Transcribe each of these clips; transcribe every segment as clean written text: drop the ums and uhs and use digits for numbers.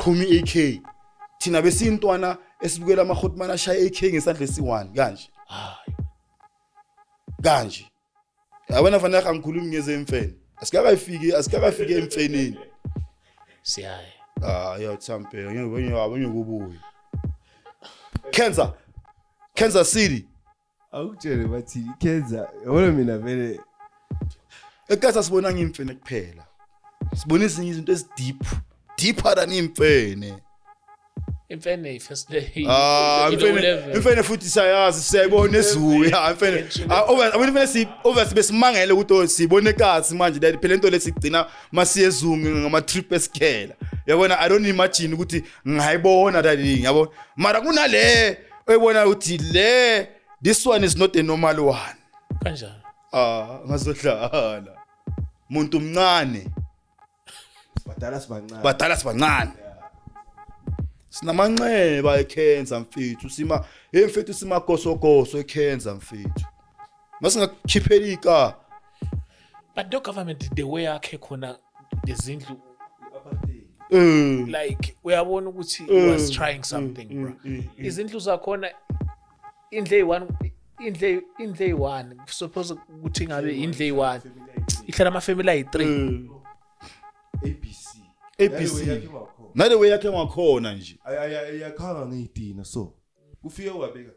Qhuma i-AK. Thina besiyintwana esibukela amahotman ashaya i-AK ngesandla esi-1 kanje. Hayi. Kanje. Yabona fanele angikhulumi ngezemfene. Asikakayifiki, asikakafiki emfeneni. Siyaye. Ah, ya Thampe, ngeke ngeke kubuye. Kansas. Kansas City. Awukutshele bathi iKenza yabona mina vele Ekasi asibona ngimfene kuphela. Sibona ezinye izinto ezi deep, deeper than imfene. Imfene i-first day. Ah, imfene, imfene futhi siyayazi, siyayibona ezulu. Ya, imfene. Ah, obvious, imfene si obvious besimangele ukuthi oh, sibone kasi manje that phela into lesigcina masiyezungu ngama trip esikhela. Yabona, I don't imagine ukuthi ngayibona that thing, yabo. Mara kunale oyibona ukuthi le this one is not a normal one. Kanjani? Ah, ngazodlala. Muntu mncane. Badala sibancane. Badala sibancane. Sinamanxeba eCancer mfethu, sima hey mfethu simagosogoso eCancer mfethu. Masingakukhiphela ika. But the government the way akhe khona lezindlu like uyabona ukuthi he was trying something bro. Izindlu zakhona indlu eyi-one indlu indlu eyi-one suppose ukuthi ngabe indlu eyi-one ihlala amafamily ayi-three. ABC. ABC. Nale way yakhe ngakhona nje. Ayakhanga ngeyitina so. Kufike wabeka.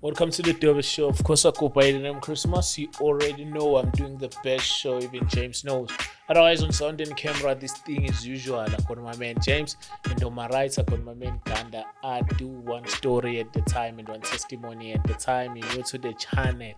Welcome to the Derby Show. Of course, I go by the name Christmas. You already know I'm doing the best show, even James knows. Otherwise, on sound and camera, this thing is usual. I got my man James, and on my right, I got my man Ganda. I do one story at the time and one testimony at the time. You're new to the channel.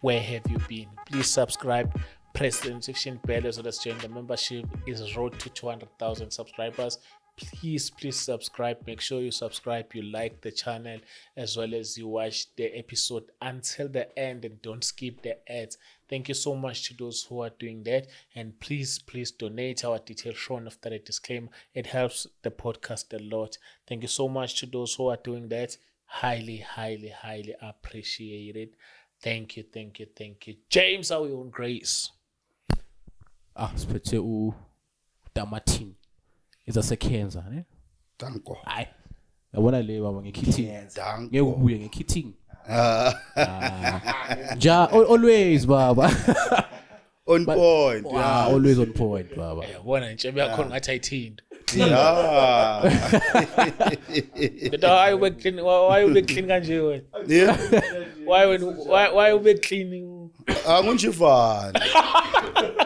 Where have you been? Please subscribe, press the notification bell as well as join the membership. Is road to 200,000 subscribers. Please, please subscribe. Make sure you subscribe, you like the channel, as well as you watch the episode until the end and don't skip the ads. Thank you so much to those who are doing that. And please, please donate. Our details shown after the disclaimer. It helps the podcast a lot. Thank you so much to those who are doing that. Highly, highly, highly appreciated. Thank you, thank you, thank you. James, how are you on Grace? Ah, siphethe u Damatin. Ezasekhenza, ne? Danko. Hayi. Yabona le baba ngekhitting. Danko. Ngeke ubuye ngekhitting. Ah. Ja always baba. On point. Wow, Yeah. always on point baba. Yabona intshebe yakhona ngathi ayithinto. Yeah. But why ube clean why ube clean kanje wena? Yeah. Why when why ube clean? Ah, ngunjivana.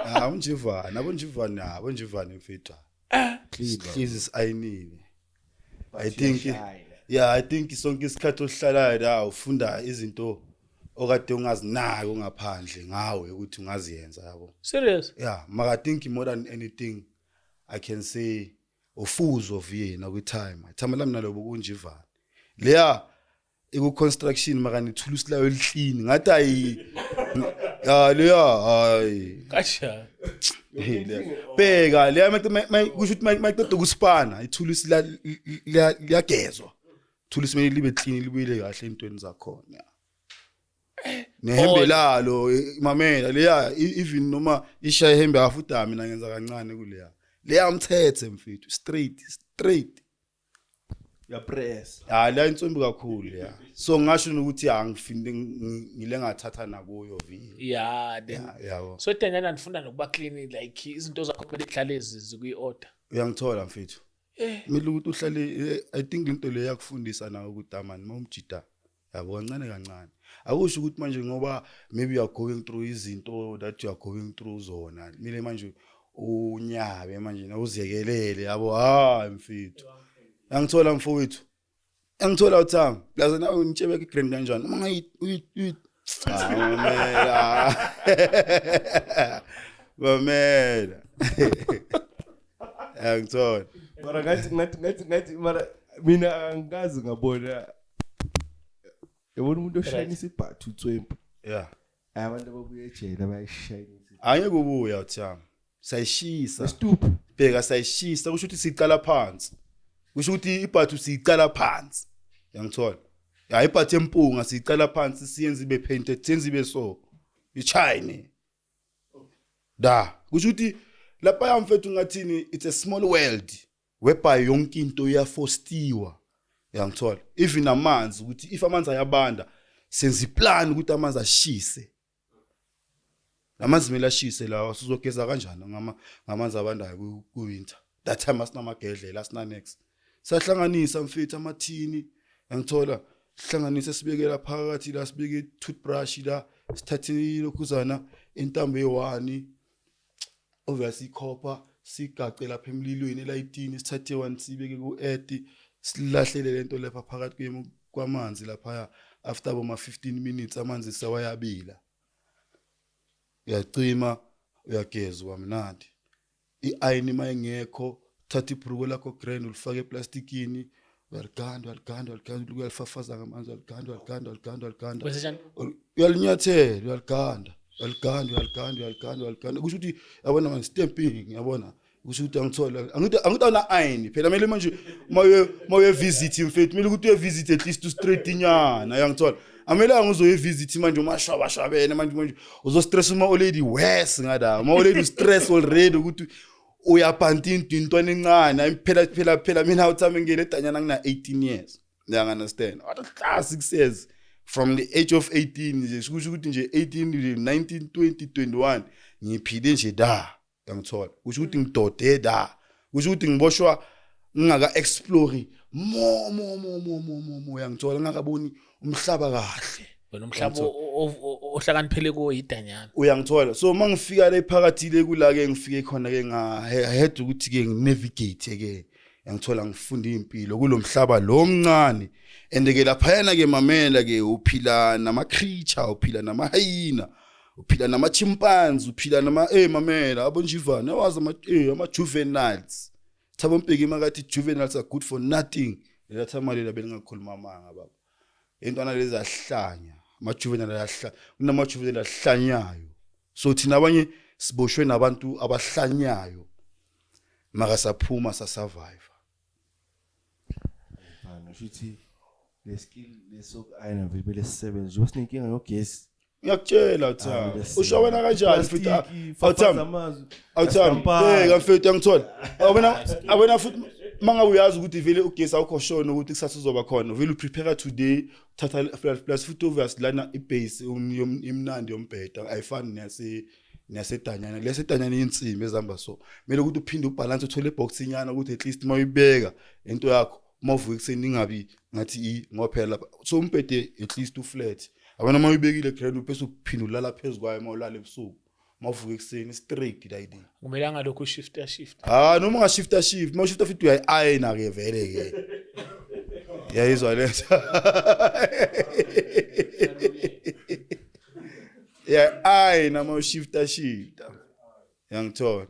Ah, unjivana, abonjivana, abonjivana mfethu. Hlezi siayinile. I think yeah, I think sonke isikhathi ohlalayo la ufunda izinto okade ungazinaki ungaphandle ngawe ukuthi ungaziyenza yabo. Serious? Yeah, mara I think more than anything I can say ufuzo viyena kwi time. Time lami nalobo kunjivana. Leya iku construction maka nithulusi layo elihlini ngathi ayi ya leya hayi Kanjani? bheka leya kusho ukuthi mayiqeda ukuspana ithulusi liyagezwa thulusi kumele libe clean libuyele kahle entweni zakhona nehembe Oh. lalo mamela leya even noma ishaya ihembe afuthi mina ngenza kancane kuleya leya mthethe mfethu straight straight Uyapress. Hayi la insombi kakhulu ya. So ngasho ukuthi angifinde ngile ngathatha nakuyo vi. Yeah, then Yabo. so Danyana ndifunda nokuba clean like izinto zakho kumele kuhlale zikwi order. Uyangithola mfethu. Kumele ukuthi uhlale I think lento le yakufundisa nawe ukuthi amani mawumjida. Yabo kancane kancane. Akusho ukuthi manje ngoba maybe you are going through izinto that you are going through zona. Kumele manje unyabe manje na uziyekelele yabo hayi mfethu. Angithola mfowethu. Angithola uthami. Plus nawe ngitshebeke igrand kanjani? Uma ngayi uyi Mamela. Mamela. Angithola. Mara ngathi ngathi ngathi ngathi mara mina angikaze ngabona yabona umuntu oshayinisa ibhathu utswempu. Yeah. Abantu ababuya ejele bayishayinisa. Angeke ubuya uthami. Sayishisa. Stupid. Bheka sayishisa kusho ukuthi siqala phansi. Kusho ukuthi ibhathu siqala phansi. Yangithola. Ya ibhathu empunga siqala phansi siyenze ibe painted, siyenze ibe so. Ichine. Da, kusho ukuthi Lapha yamfethu ngathini, it's a small world whereby yonke into iyafostiwa, uyangithola? Even amanzi, ukuthi if amanzi ayabanda, senza iplan ukuthi amanzi ashise. Lamanzi kumele ashise lawa. Sizogeza kanjani ngamanzi abandayo ku-winter? That time asinamagedlela, asina-nex. Sahlanganisa mfethu amathini, yangithola, sihlanganise, sibekela phakathi la, sibeke i-toothbrush la, sithathe ilokhuzana, intambo eyi-one, obviously ikhopha, sigace lapha emlilweni elayitini, sithathe one sibeke ku-earth, silahlele lento lapha phakathi kwamanzi laphaya. After boma 15 minutes amanzi sewayabila, uyacima, uyageza, wamnandi. I-ayini uma ingekho, thatha ibhruko lakho grand, ulifake eplastikini, uyaliganda, uyaliganda, uyaliganda, uyalifafaza ngamanzi, uyaliganda, uyaliganda, uyaliganda, uyaliganda. Kwenzenjani? Uyalinyathela, uyaliganda, uyaliganda, uyaliganda, uyaliganda, uyaliganda. Kusho ukuthi, yabona manje, stamping, yabona, kusho ukuthi angithola, angithi awuna ayini phela. Kumele manje uma uye visit mfethu, kumele ukuthi uye visit at least u-straight nyana, uyangithola? Amelanga uzoye visit manje umashwabashwabene manje uzo-stress uma already worse ngada, uma already stress already ukuthi uyabhanta into intwana encane. Ayi, phela phela phela mina uthame ngene edanyana ngina 18 years, uyangi-understand? What a 6 years from the age of 18 nje, kusho ukuthi nje 18 nje, 19, 20, 21 ngiphile nje da, yangithola? Kusho ukuthi ngidode da, kusho ukuthi ngiboshwa ngingaka explore more more more more more more more, yangithola, ngingakaboni umhlaba kahle. Wena umhlaba ohlakaniphele kuwo yidanyana. Uyangithola? So uma ngifika le phakathi le, kula ke ngifike khona ke, nga-had ukuthi ke ngi-navigate ke, yangithola, ngifunda impilo kulomhlaba lo mncane. And ke laphayana ke, mamela ke, uphila nama creature, uphila nama hyena, uphila nama chimpanzee, uphila nama mamela abonjivane, awazi ama juveniles. Thabo Mbeki makathi juveniles are good for nothing, lela thama lela belingakhuluma amanga baba. Intwana lezi ahlanya, ama juvenile ayahlanya, kunama juvenile ahlanyayo. So thina abanye siboshwe nabantu abahlanyayo, maka saphuma, sa-survive. Mfana, shuthi le skill lesoku-ayina vele bele sisebenza njengoba sinenkinga yogesi. Ngiyakutshela Ah, uthami, bele usho wena kanjani futhi? Plastiki, Awuthami, fafaza amazwi, awuthami, astampana. mfethu, uyangithola? Awena futhi mangabe uyazi ukuthi vele ugesi awukho sure ukuthi kusasa uzoba khona, vele u-prepare today, uthatha plus futhi obvious lana i-base imnandi yombheda ayifani neyasedanyana. Lesedanyana insimbi ezihamba, so kumele ukuthi uphinde u-balance, uthole i-box inyana ukuthi at least uma uyibeka into yakho, uma uvuka ekuseni ingabi ngathi ngoba phela lapha so umbhede at least u-flat, yabona, uma uyibekile grand, bese uphinde ulala phezu kwayo. Uma ulala ebusuku, uma uvuka ekuseni, straight la idea. Kumele angalokhu ushifta shift. Ah, noma ungashifta shift, uma ushifta futhi uyayi-ayina ke vele ke, yayizwa lento, uyayi-ayina uma ushifta shifta, yangithola?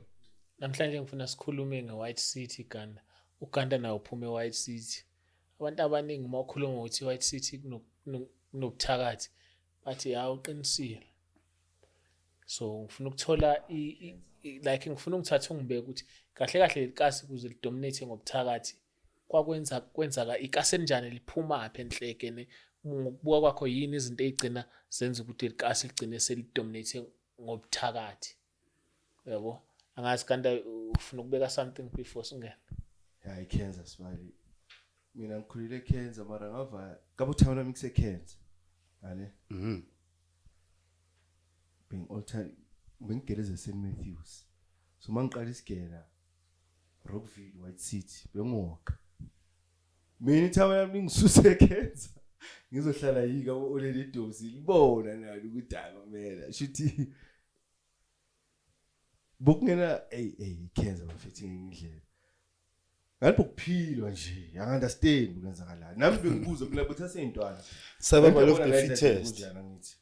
Namhlanje ngifuna sikhulume nge-White City, Ganda. Uganda nawo uphuma e-White City. Abantu abaningi uma ukhuluma ngokuthi i-White City kunobuthakathi, bathi ya, uqinisile. So ngifuna ukuthola like ngifuna ungithathe ungibeke ukuthi kahle kahle likasi kuze li-dominate ngobuthakathi kwakwenza kwenzaka ikasi elinjani, liphumaphi enhleke ne ngokubuka kwakho, yini izinto ey'gcina zenza ukuthi likasi ligcine seli-dominate ngobuthakathi, yabo? Angazi kanti ufuna ukubeka something before singene. Ya, iKansas bali, mina ngikhulile eKansas, mara ngava kabe uthawula nami kuseKansas ane. Being all time bengigeleze St Matthews, so mangiqala isigela Rockville, White City, bengiwoka mina ithawula lami lingisuse eKansas, ngizohlala yika already idosi libona nalo ukuthi hayi mamela, shuthi bokungena ey ey iKansas bafethu ngendlela ngathi bokuphilwa nje, angi-understand ukwenzakalani. Nami bengibuza phela ukuthi aseyintwana. Survival of the fittest. Ngithi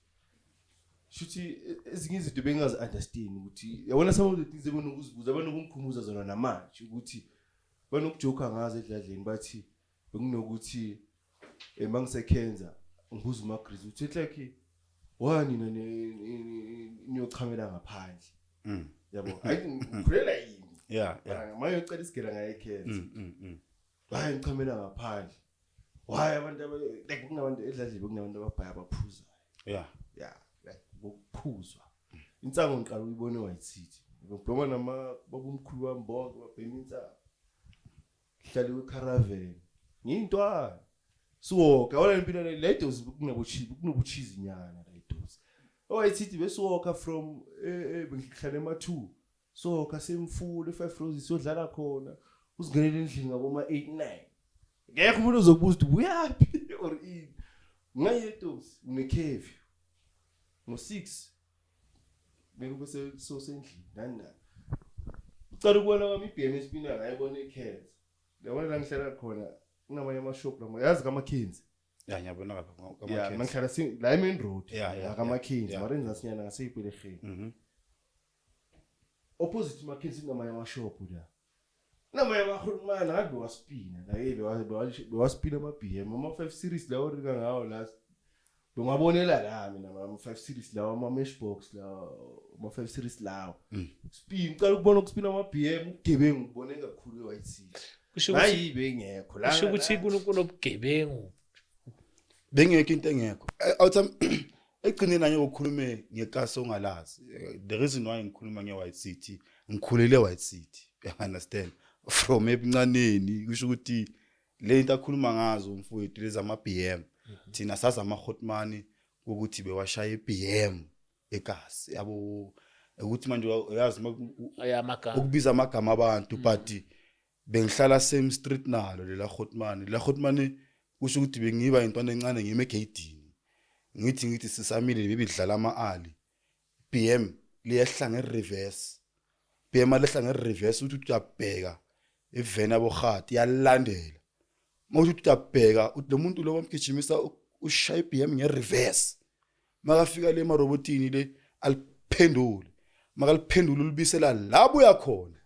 shuthi ezinye izinto bengingazi-understand ukuthi, yabona, some of the things ebenokuzibuza, banokungikhumbuza zona namanje, ukuthi banokujoka ngazo edladleni, bathi bekunokuthi uma ngisekhenza ngibuza umagrizi ukuthi like why nina niyochamela ngaphandle, yabo, hayi ngikhulela yini. Manje ngicela isigela ngaye eKhenza, hayi ngichamela ngaphandle, why abantu like kunabantu edladleni, bekunabantu ababhaya, abaphuzayo. Yeah, like bokuphuzwa insango, ngiqala ukuyibona e-White City. Ngibloma nama babumkhulu wami bonke babhema insangu. Ngihlale kwi-caravan. Ngiyintwana. Siwoka yabona impilo le la idozi kunobuchizi nyana la idozi. Owayithithi besiwoka from bengihlala ema-2. Soka semfula e-Five Roses siyodlala khona. Uzingenele endlini ngaboma 8 9. Ngekho umuntu ozokubuza ukuthi ubuyaphi or ini. Ngaye edozi ngine-curfew. Ngo-6 kumele ube sosendlini nani nani. Ucala ukubona kwami i-BM espina ngayibona eKhenza. Yabona la ngihlala khona kunamanye amashop la yazi kaMackenzie. Ya ngiyabona lapha Ya mangihlala la emain road. Ya kaMackenzie mara enzasinyana ngaseyipeleheni. Opposite Mackenzie kunamanye amashop la. Namanye amahulumani ngathi bewaspina la hey bewaspina ama BM ama 5 series lawo rika ngawo la. Bengwabonela la mina ama 5 series lawo ama mesh box lawo ama 5 series lawo. Spin ngicela ukubona ukuspina ama BM ubugebengu ngibone kakhulu eWhite City. Kusho ukuthi Hayi bengekho la. kusho ukuthi kunobugebengu. Bengekho into engekho. Awuthi ekugcineni angeke ukhulume ngekasi ongalazi. The reason why ngikhuluma nge-White City, ngikhulele White City. You understand? From ebuncaneni kusho ukuthi le into akhuluma ngazo umfowethu lezi ama BM. Thina sazi ama Hotman ukuthi bewashaya iBM ekasi. Yabo ukuthi manje uyazi Ayamagama. ukubiza amagama abantu but bengihlala same street nalo lela Hotman. Lela Hotman kusho ukuthi bengiba intwana encane ngime egeyidini. Ngithi sisamile bebidlala ama-ali. BM liyehla nge-reverse. BM alehla nge-reverse uthi uyabheka iveni abohati iyalandela. Mawuthi uyabheka uthi lo muntu lo bamgijimisa ushaya iBM nge-reverse. Makafika le emarobotini le aliphendule. Makaliphendule ulibisela la buya khona.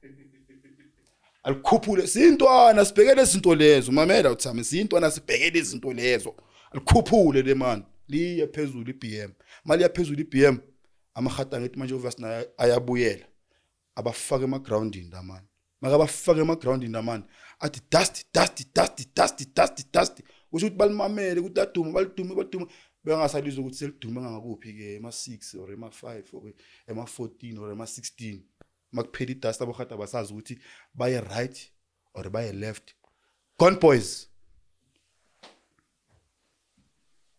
Alikhuphule siyintwana sibhekele izinto lezo mamela uthami siyintwana sibhekele izinto lezo alikhuphule le man liye phezulu iBM mali yaphezulu iBM amahata ngithi manje obvious naye ayabuyela abafaka emagroundini la man makabafaka emagroundini la man athi dust dust dust dust dust dust kusho ukuthi balimamele ukuthi laduma balidume balidume bengasalizwa ukuthi selidume ngakuphi ke ema 6 or ema 5 or ema 14 or ema 16 makuphela idust abohata basazi ukuthi baye right or baye left. Gone boys.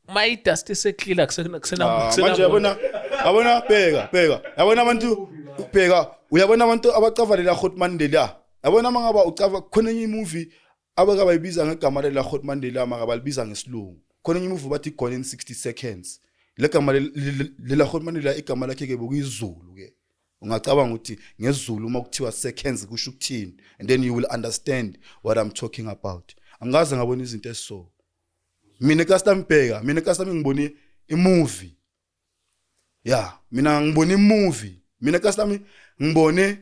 Ma idust iseklila kusena manje yabona yabona bheka bheka yabona abantu bheka uyabona abantu abacava lela Hotman lela yabona mangaba ucava khona enye imovie abake bayibiza ngegama lela Hotman lela makabalibiza ngesilungu khona enye imovie bathi gone in 60 seconds legama lela Hotman lela igama lakhe ke bokuyizulu ke ungacabanga ukuthi ngesiZulu uma kuthiwa seconds kusho ukuthini and then you will understand what I'm talking about. Angikaze ngabona izinto esiso mina custom bheka mina custom ngibone imovie ya mina ngibone imovie mina custom ngibone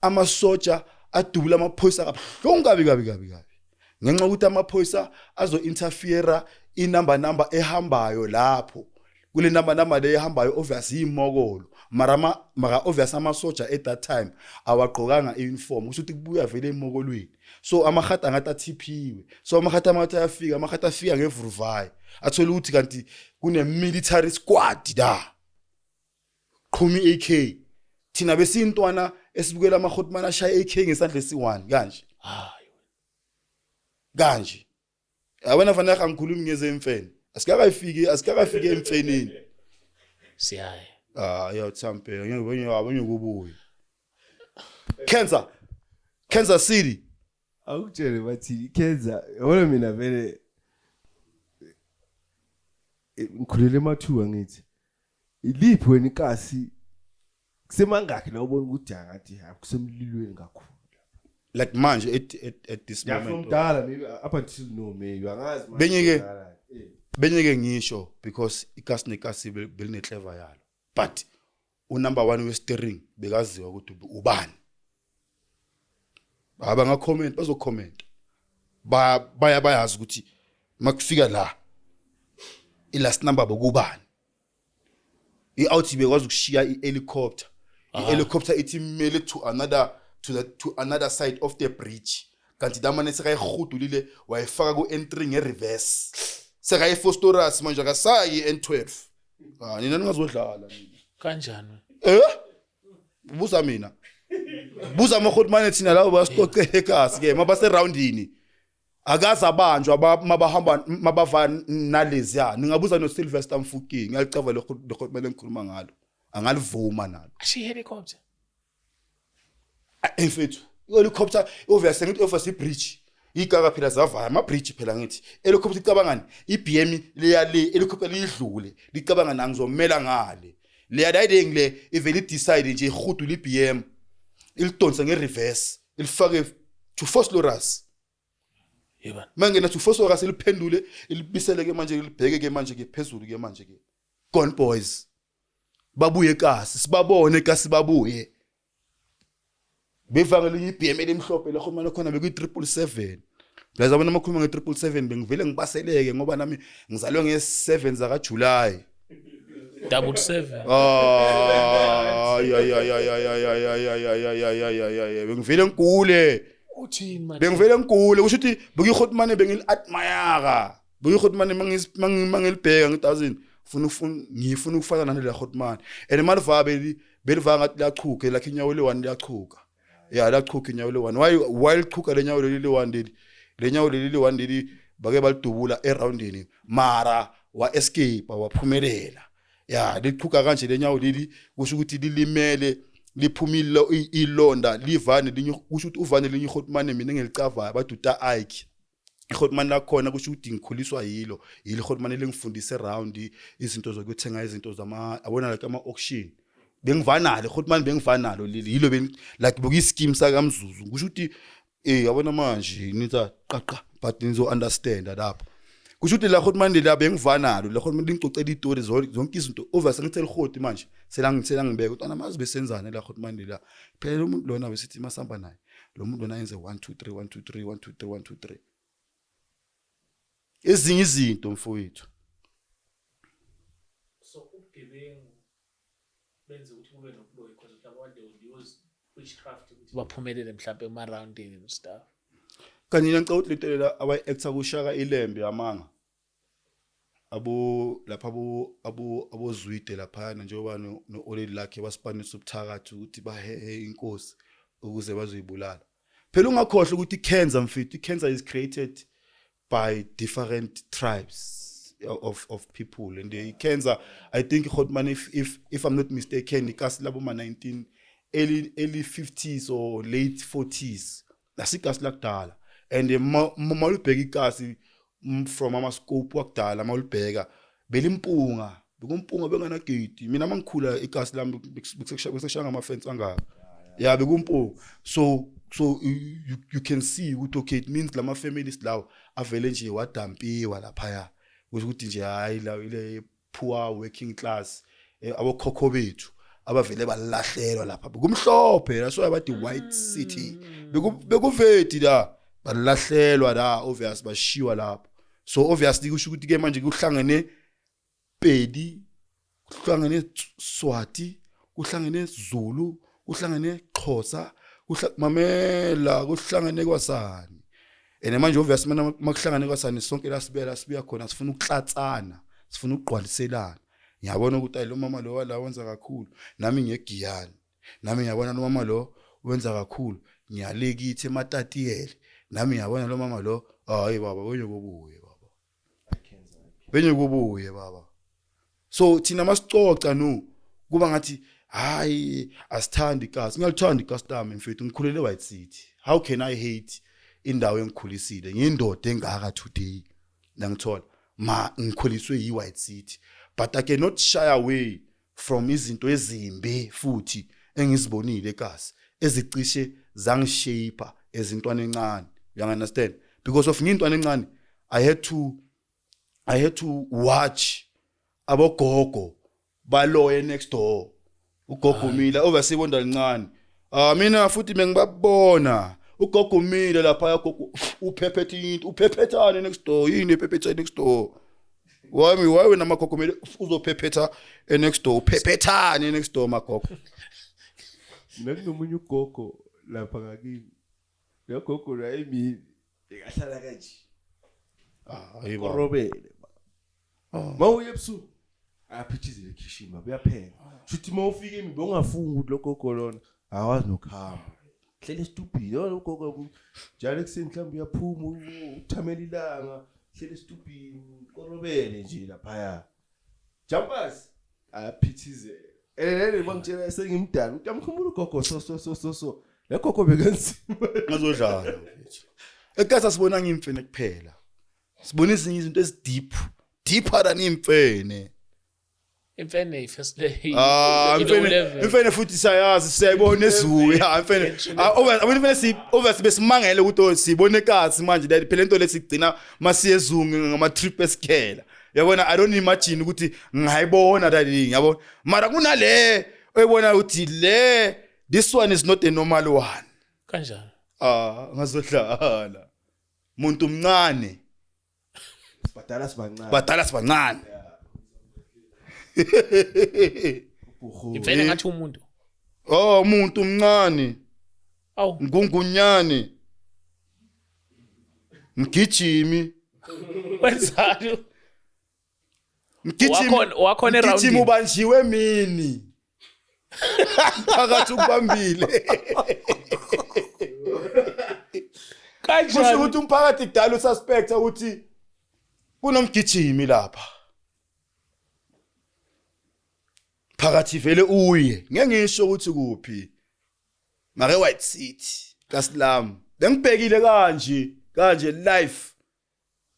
amasoja adubula amaphoyisa kabuhlungu kabi kabi kabi kabi ngenxa yokuthi amaphoyisa azo interfere inumber number ehambayo lapho kule number number le ehambayo obvious yimokolo mara mara obvious amasoja at that time awagqokanga iuniform kusho ukuthi kubuya vele emokolweni so amahata ngathi athiphiwe so amahata amathi ayafika amahata afika ngevruvai athola ukuthi kanti kune military squad la qhuma iAK thina besiyintwana esibukela amahotman ashaya iAK ngesandla esi1 kanje Hayi. Kanje yabona fanele angikhulumi ngezemfene asikakafiki asikakafiki emfeneni Siyaye. Ah ya thampe ngeke abanye kubuye Cancer Kansas City Awukutshele bathi Kenza yabona mina vele ngikhulele emathuba ngithi iliphi wena ikasi kusemangakhi la ubona ukuthi angathi ha kusemlilweni kakhulu like manje at this yeah from moment dala maybe up until no maybe angazi manje Benye-ke- kudala. Benye-ke ngisho because ikasi nekasi belineclever yalo but unumber 1 we-steering bekaziwa ukuthi ubani abanga comment bazocomment baya bayazi ukuthi makufika la i-last number bokubani i-out bekwazi ukushiya i-helicopter i-helicopter ithi imele to another to the to another side of the bridge kanti damane sekayihudulile wayifaka ku-N3 nge-reverse sekayi-Vosloorus manje akasayi i-N12 ah nina ningazodlala nina Kanjani? Buza mina. Buza amahotmane thina labo basixoxe ekasi ke mabase roundini. Akaze abanjwa mabahamba mabava naleziya. Ningabuza no Sylvester Mfukeng, ngiyacava le hotmane engikhuluma ngalo. Angalivuma nalo. Ashiye helicopter. Ah, mfethu i-helicopter obviously ngithi obviously i-bridge ikaka phela zavaya ama-bridge phela ngithi helicopter icabangani i-BM leya le helicopter liyidlule licabanga na ngizomela ngale leya dayideng le ivele i-decide nje ihudule i-BM ilidonse nge-reverse ilifake to force lorus Yebani. mangena to force lorus iliphendule ilibisele ke manje ilibheke ke manje ke phezulu ke manje ke gone boys babuye kasi sibabone kasi babuye beva ngelinye i-BM elimhlophe la khona khona bekuyi 777 Guys abona amakhuluma nge 777 bengivele ngibaseleke ngoba nami ngizalwe nge 7 zaka July. 77. Ah ya ya ya ya ya ya ya ya ya ya ya ya ya ya ya bengivele ngigule. Uthini manje? Bengivele ngigule kusho ukuthi bekuyikhotmane bengili admire. Bekuyikhotmane mangilibheka ngithi azini funa ufuna ngifuna ukufana nale khotmane. And maliva beli beliva ngathi liyachuka lakhe inyawo le one liyachuka. Ya liyachuka inyawo le one. Why lichuka le nyawo leli le one leli? Le nyawo leli le one leli bake balidubula eroundini mara wa escape waphumelela. Ya lichuka kanje le nyawo leli kusho ukuthi lilimele liphumile ilonda livane linye kusho ukuthi uvane linye ihotmane mina engilicavayo baduta Ike. Ihotmane lakhona kusho ukuthi ngikhuliswa yilo yilo ihotmane lengifundise round izinto zokuthenga izinto zama yabona like ama auction bengivanalo ihotmane bengivanalo leli yilo ben like buku scheme sakamzuzu kusho ukuthi yabona manje nitha qaqa but nizo understand lapho kusho ukuthi la hotmane la bengivanalo la hotmane lingicocela istory zonke izinto obviously ngithe lihoti manje selangibeka ukuthi anamazi besenzani la hotmane la phela lo muntu lona besithi masamba naye lo muntu lona yenze 1 2 3 1 2 3 1 2 3 1 2 3 ezinye izinto mfowethu. So ubugebengu benze ukuthi kube nobuloyi because mhlawumbe abantu they would use witchcraft ukuthi baphumelele mhlawumbe ema-roundini and stuff. Kanye ngicela ukuthi lento abayi-actor kushaka ilembe amanga abo lapha abo abo abozwide laphana njengoba no-oledi lakhe basipanisa ubuthakathi ukuthi bahehe inkosi ukuze bazoyibulala. Phela ungakhohlwa ukuthi i-cancer mfethu, i-cancer is created by different tribes of people and the cancer I think Khotman if I'm not mistaken ikasi labo ma 19 early 50s or late 40s nasikasi lakudala and malubheka ikasi from ama scope wakudala malubheka belimpunga bekumpunga benganagedi mina mangikhula ikasi lami bekushaya ngama fence angaka ya bekumpunga so you can see ukuthi okay it means lama families lawo avele nje wadampiwa lapha kusho ukuthi nje hayi la ile poor working class abokhokho bethu abavele balahlelwa lapha bekumhlophe la so bathi white city bekuveti la balahlelwa la obvious bashiwa lapho so obviously kusho ukuthi ke manje kuhlangene Pedi kuhlangene Swati kuhlangene Zulu kuhlangene Xhosa mamela kuhlangene kwasani and manje obvious mina makuhlangane kwasani sonke la sibuya la sibuya khona sifuna ukuhlatsana sifuna ukugqwaliselana ngiyabona ukuthi ayi lo mama lo la wenza kakhulu nami ngiyegiyani nami ngiyabona lo mama lo wenza kakhulu ngiyalekithi ematatiyele nami ngiyabona lo mama lo hayi baba wenye kobuye baba benye kubuye baba so thina masicoca no kuba ngathi hayi asithandi ikasi ngiyalithanda ikasi lami mfethu ngikhulele White City how can I hate indawo engikhulisile ngiyindoda engaka today nangithola ma ngikhuliswe yi White City but I cannot shy away from izinto ezimbi futhi engizibonile ekasi ezicishe zangishape ezintwana encane you understand because of ngintwana encane I had to watch abogogo baloye next door ugogo umile oversibonda lincane mina futhi bengibabona ugogo umile lapha gogo uphephethe into uphephethane next door yini ephephethe next door wami why wena magogo kumele uzophephetha next door uphephethane next door magogo mina kunomunye ugogo lapha ngakimi lo gogo la emini ekahlala kanje hayi baba korobele mawuye ebusuku ayaphithizela ekhishini baba uyapheka shuthi mawufika emini bowungafunga ukuthi lo gogo lona Akwazi nokuhamba. Hlele esitubhini, ugogo njalo ekuseni mhlawumbe uyaphuma uthamela ilanga, hlele esitubhini, korobele nje laphaya. Jumpers ayaphithizela. Elele bangitshela sengimdala ukuthi amkhumbula ugogo so so so so so. Le gogo bekanzima. Ngazodlala mfethu. Ekasi asibonanga imfene kuphela. Sibona ezinye izinto ezi deep, deeper than imfene. Imfene i-first le. Ah, imfene imfene futhi siyayazi siyayibona ezulu. Ya imfene. Ah, obvious imfene si obvious besimangele ukuthi oh, sibone kasi manje that phela into lesigcina masiyezungu ngama trip esikhela. Yabona I don't imagine ukuthi ngayibona that thing yabo. Mara kunale oyibona ukuthi le this one is not a normal one. Kanjani? Ah, ngazodlala. Muntu mncane. Badala sibancane. Badala sibancane. Imfene ngathi umuntu. Oh, umuntu mncane. Awu. Ngungunyane. Mgijimi. Wenzani? Mgijimi. Wakhona wakhona Mgijimi eroundini. ubanjiwe mini. Phakathi ukubambile. Kusho Kanjani? ukuthi umphakathi kudala ususpect ukuthi kunomgijimi lapha. Phakathi vele uye. Ngeke ngisho ukuthi kuphi. Mare White City kaSlam. Bengibhekile kanje, kanje life.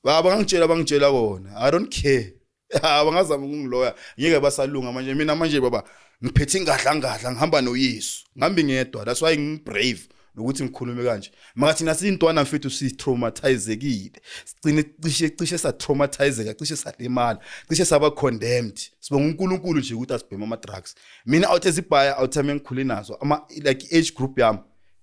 Baba ngangitshela bangitshela kona. I don't care. Bangazama ukungiloya. Ngeke basalunga manje mina manje baba ngiphethe ingadla ngadla ngihamba noYesu. Ngihambi ngedwa. That's why ngi brave nokuthi ngikhulume kanje. Maka thina siyintwana mfethu si traumatizekile. Sigcine cishe cishe sa traumatizeka, cishe salimala, cishe saba condemned. Sibonga uNkulunkulu nje ukuthi asibhema ama drugs. Mina out ezibhaya out time engikhule nazo ama like age group yami,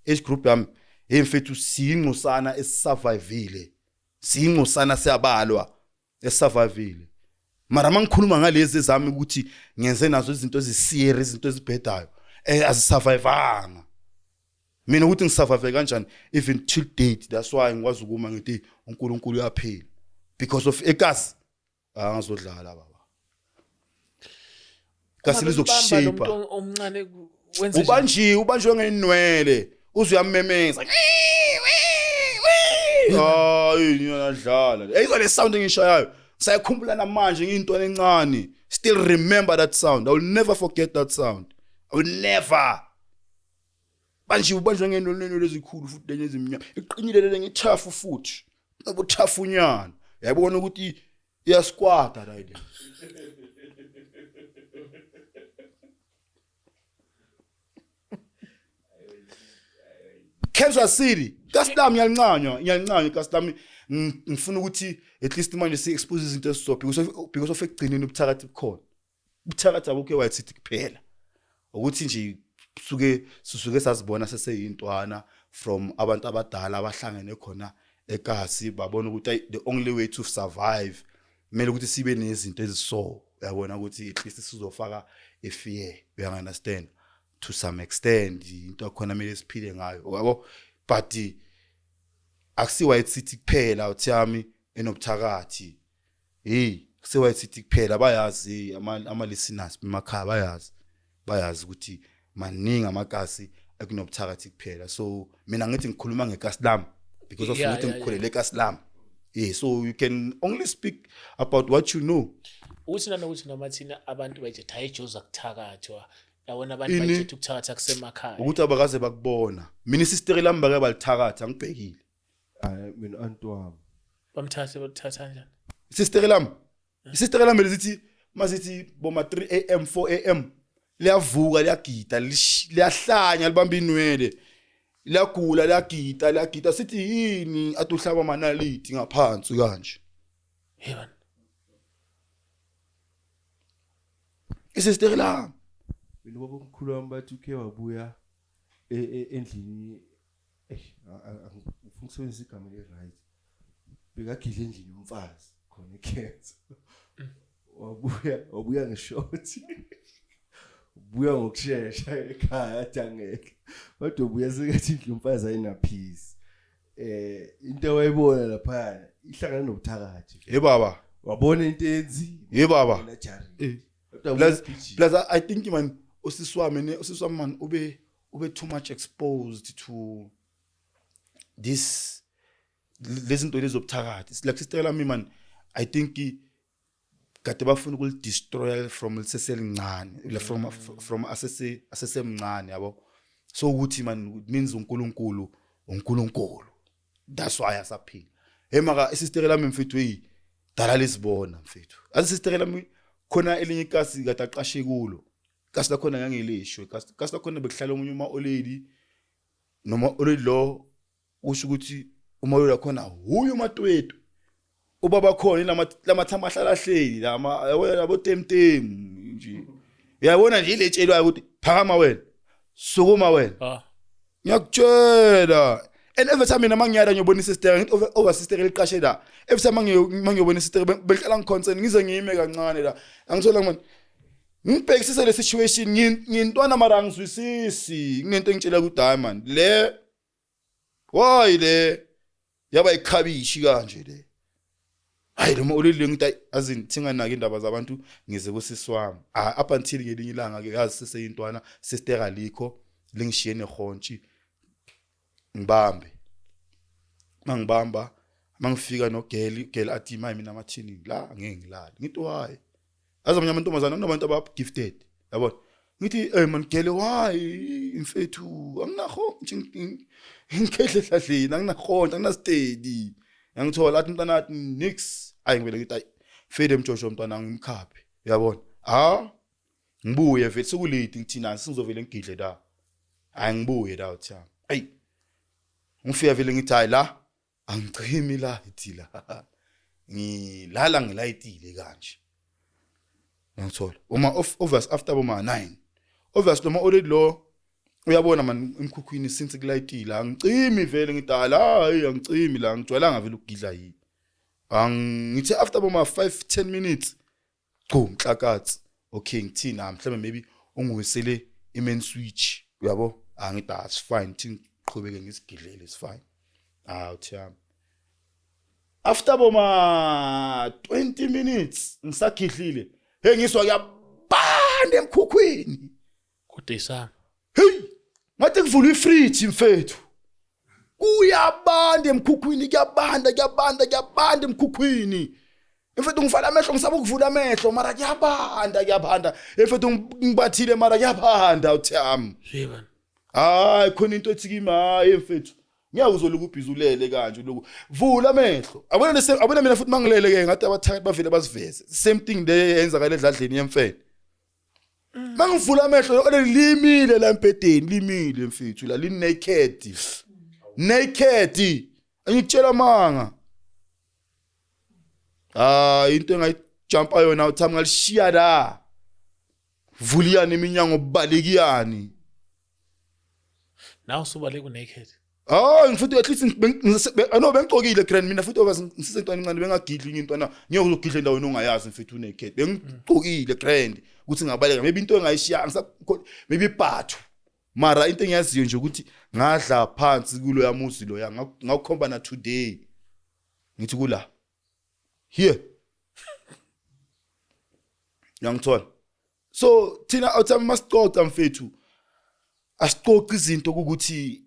age group yami hey mfethu siyingcosana esisurvivile. Siyingcosana siyabalwa esisurvivile. Mara mangikhuluma ngalezi ezami ukuthi ngenze nazo izinto eziserious izinto ezibhedayo eh azisurvivanga. Mina ukuthi ngisurvive kanjani even till date that's why ngikwazi ukuma ngithi uNkulunkulu uyaphila because of ekasi angazodlala baba. Kasi lizokushape. Omncane wenze Ubanjiwe ubanjiwe ngenwele uze uyamemeza. Hayi ngiyadlala. Eyizwa le sound engishayayo. Sayikhumbula namanje ngiyintwana encane. Still remember that sound. I will never forget that sound. I will never. Banjiwe ubanjwe ngenwele ezikhulu futhi lenye ezimnyama. Iqinile lele ngithafu futhi. Nobuthafunyana. Yayibona ukuthi iyasquata la ile. Kansas City Kaslam ngiyalincanywa ngiyalincanywa Kaslam ngifuna ukuthi at least manje si expose izinto esizo because of ekugcineni ubuthakathi bukhona ubuthakathi abukho eWhite City kuphela ukuthi nje suke sisuke sazibona seseyintwana from abantu abadala abahlangene khona ekasi babona ukuthi the only way to survive kumele ukuthi sibe nezinto eziso uyabona ukuthi at least sizofaka a fear you understand to some extent into yakhona kumele siphile ngayo yabo but akusi White City kuphela uthiyami enobuthakathi hey kuse White City kuphela bayazi ama listeners emakhaya bayazi bayazi ukuthi maningi amakasi ekunobuthakathi kuphela so mina ngithi ngikhuluma ngekasi lami because of ngithi ngikhulele ekasi lami yeah so you can only speak about what you know ukuthi nanokuthi noma thina abantu bayithi hayi joza kuthakathwa yabona abantu bayithi ukuthakatha kusemakhaya ukuthi abakaze bakubona mina isisteri lami bake balithakatha ngibhekile hayi mina anti wami bamthathe bathatha kanjani isisteri lami isisteri lami lithi masithi boma 3 am 4 am liyavuka liyagida liyahlanya libamba inwele liyagula liyagida liyagida sithi yini athi uhlaba amanaliti ngaphansi kanje hey man isisteri lami mina ubaba omkhulu wami bathi ukhe wabuya endlini eish ngifuna ukusebenzisa igama eli-right bekagidla endlini yomfazi khona ekhensa wabuya wabuya ngeshothi ubuya ngokushesha ekhaya athi angeke kodwa ubuya sekathi indlu yomfazi ayinaphisi eh into wayibona lapha ihlangana nobuthakathi hey baba wabona into eyenzile hey baba eh. plus plus i think man usisi wami ne usisi wami man ube Ube too much exposed to this, lezinto lezobuthakathi. It's like sister lami man, I think kade bafuna ukulidestroy from liseselincane, from asese asesemncane, yabo. So ukuthi man, it means uNkulunkulu, uNkulunkulu, that's why asaphila. Hey maka, isister lami mfethu, hey, dala lesibona mfethu. Asisister lami khona elinye ikasi kade aqashe kulo, kasi lakhona ngangilisho kasi lakhona bekuhlala omunye uma olady, noma olady lo usho ukuthi uma olady lakhona huyo umatwetu ubaba khona lama lamathama ahlala hleli lama, yabona, labo temtem nje, uyabona nje iletshelwayo ukuthi phakama wena, sukuma wena. Ngiyakutshela, and every time mina mangiyala ngiyobona isister, ngithi over sister eliqashe la, every time mangiyobona isister behlala ngiconcern, ngize ngime kancane la, angithola manje ngibhekisise le situation. Ngintwana mara angizwisisi, kunento engitshela ukuthi hayi man, le why le yaba ikhabishi kanje le. Hayi, noma ulile ngithi azini thinganaki indaba zabantu, ngize kusisi wami. Ah, up until ngelinye ilanga ke, yazi seseyintwana, sister alikho, lingishiye nehontshi, ngibambe mangibamba mangifika nogeli girl athi mayi mina amathini la ngeke ngilale. Ngithi why? Azi amanye amantombazana kunabantu aba gifted, yabona. Ngithi eh man girl, why mfethu, anginaho nje ngikhehle ehlahleni, anginakhonto, anginastedi, yangithola. Athi mntana, athi nix. Ayi, ngivele ngithi ayi fede mjosho mntwana, ngimkhaphe, uyabona. Ah, ngibuye vele sekulate, ngithi nasi sengizovele ngigidle la. Hayi, ngibuye la uthi ayi ngifika vele ngithi hayi la angicimi light la, ngilala ngilayitile kanje, ngiyangithola. Uma obvious after boma 9, obvious noma already lo uyabona man emkhukhwini since kulayitile, angicimi vele, ngithi hayi angicimi la, ngijwayelanga vele ukugidla yini. Angithi after boma 5 10 minutes chu mhlakathi, okay, ngithini, ah mhlawumbe maybe ungiwisele i-main switch, uyabo. Angithi ah, it's fine, thi ngiqhubeke ngisigidlele, it's fine. Ah, uthi yami after boma 20 minutes ngisagidlile, hey, ngiswa kuyabanda emkhukhwini. Kodwa isami. Hey, ngathi kuvulwa ifridge mfethu, kuyabanda emkhukhwini, kuyabanda, kuyabanda, kuyabanda emkhukhwini mfethu. Ngifala amehlo, ngisaba ukuvula amehlo, mara kuyabanda, kuyabanda mfethu. Ngibathile mara kuyabanda, uthi yami. Yebani. Hayi, khona into ethi kimi, hayi mfethu, ngeke uzoloku ubhizulele kanje, lokhu vula amehlo, abona lese abona. Mina futhi mangilele ke ngathi abathakathi bavele basiveze same thing le yenzakala edladleni yemfene. Mangivula amehlo already limile la embhedeni, limile mfethu la, li naked, naked, angikutshela manga. Ah, into engayijumpa yona uthami ngalishiya la, vuliyani iminyango, balekiyani. Nawe usubaleka naked. Ah, ngifuthi at least ano bengigcokile grand mina futhi obas ngisesentwana encane, bengagidli intwana, ngeke uzogidla endaweni ongayazi mfethu unaked. Bengigcokile grand ukuthi ngabaleka, maybe into engayishiya angisakho, maybe ibhathu, mara into engiyaziyo nje ukuthi ngadla phansi kulo yamuzi lo ya ngawukhomba na today, ngithi kula here, yangithola. So thina awuthami masicoca mfethu, asicoci izinto ukuthi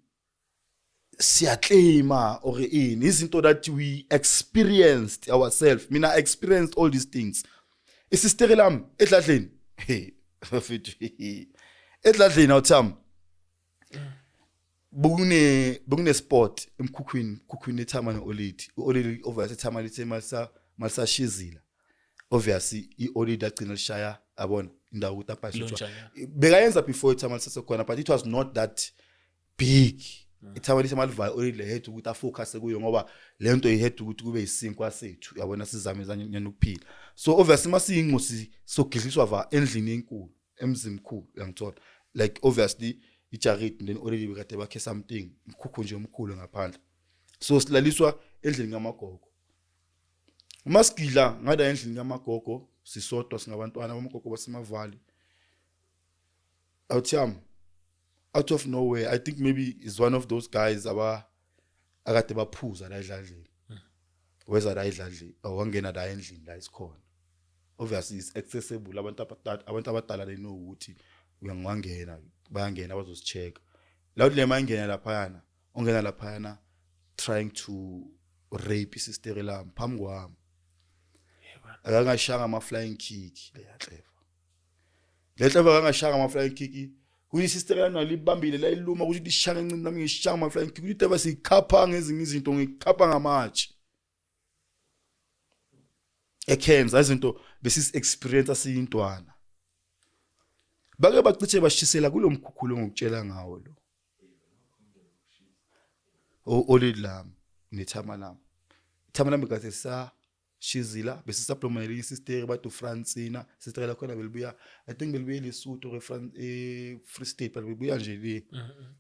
siyaclaima or ini, izinto that we experienced ourselves. Mina I experienced all these things. Isistere lami edladleni, hey mfethu, edladleni awuthami bokune sport emkhukhwini, emkhukhwini ethama no-olady, u-olady obviously ethama lithe malisa malisashizila, obviously i-olady agcina lishaya, yabona indawo ukuthi abhayise utshwala. Lonjani? Bekayenza before ithama lisasekhona, but it was not that big. Ithama lithi malivayo already le head ukuthi afocus kuyo, ngoba le nto ihead ukuthi kube isinkwa sethu, yabona, sizame zanyana ukuphila. So obviously masiyingosi sogidliswa va endlini enkulu emzimkhulu, uyangithola, like obviously ijaridi, then already bekade bakhe something umkhukhu nje omkhulu ngaphandle, so silaliswa endlini kamagogo. Uma sigidla ngada endlini kamagogo sisodwa, singabantwana bamagogo basemavali, awuthiyami, out of nowhere, I think maybe is one of those guys aba akade baphuza la edladleni, weza la edladleni, wangena la endlini la isikhona, obviously is accessible, abantu abadala, abantu abadala they know ukuthi uyangwangena, bayangena bazosichecka. La uthi le mayingena laphayana, ungena laphayana trying to rape isister lami phambi kwami. Akangashanga ama flying kick le yahleva. Le hleva akangashanga ama flying kick. Kuyi sister lami nalibambile la iluma ukuthi lishanga encini nami ngishanga ama flying kick. Ukuthi eba sikhapha ngezinye izinto ngikhapha ngamatshe. Ekhenza izinto besisi experience asiyintwana. Bake bacishe bashisela kulomkhukhulo ngokutshela ngawo lo. Oledi lami nethama lami. Ithama lami kade sa shizila bese sabloma nelinye isisteri bathi uFrancina sister lakhona belibuya I think belibuye Lesotho or Free eh, Free State but belibuya nje le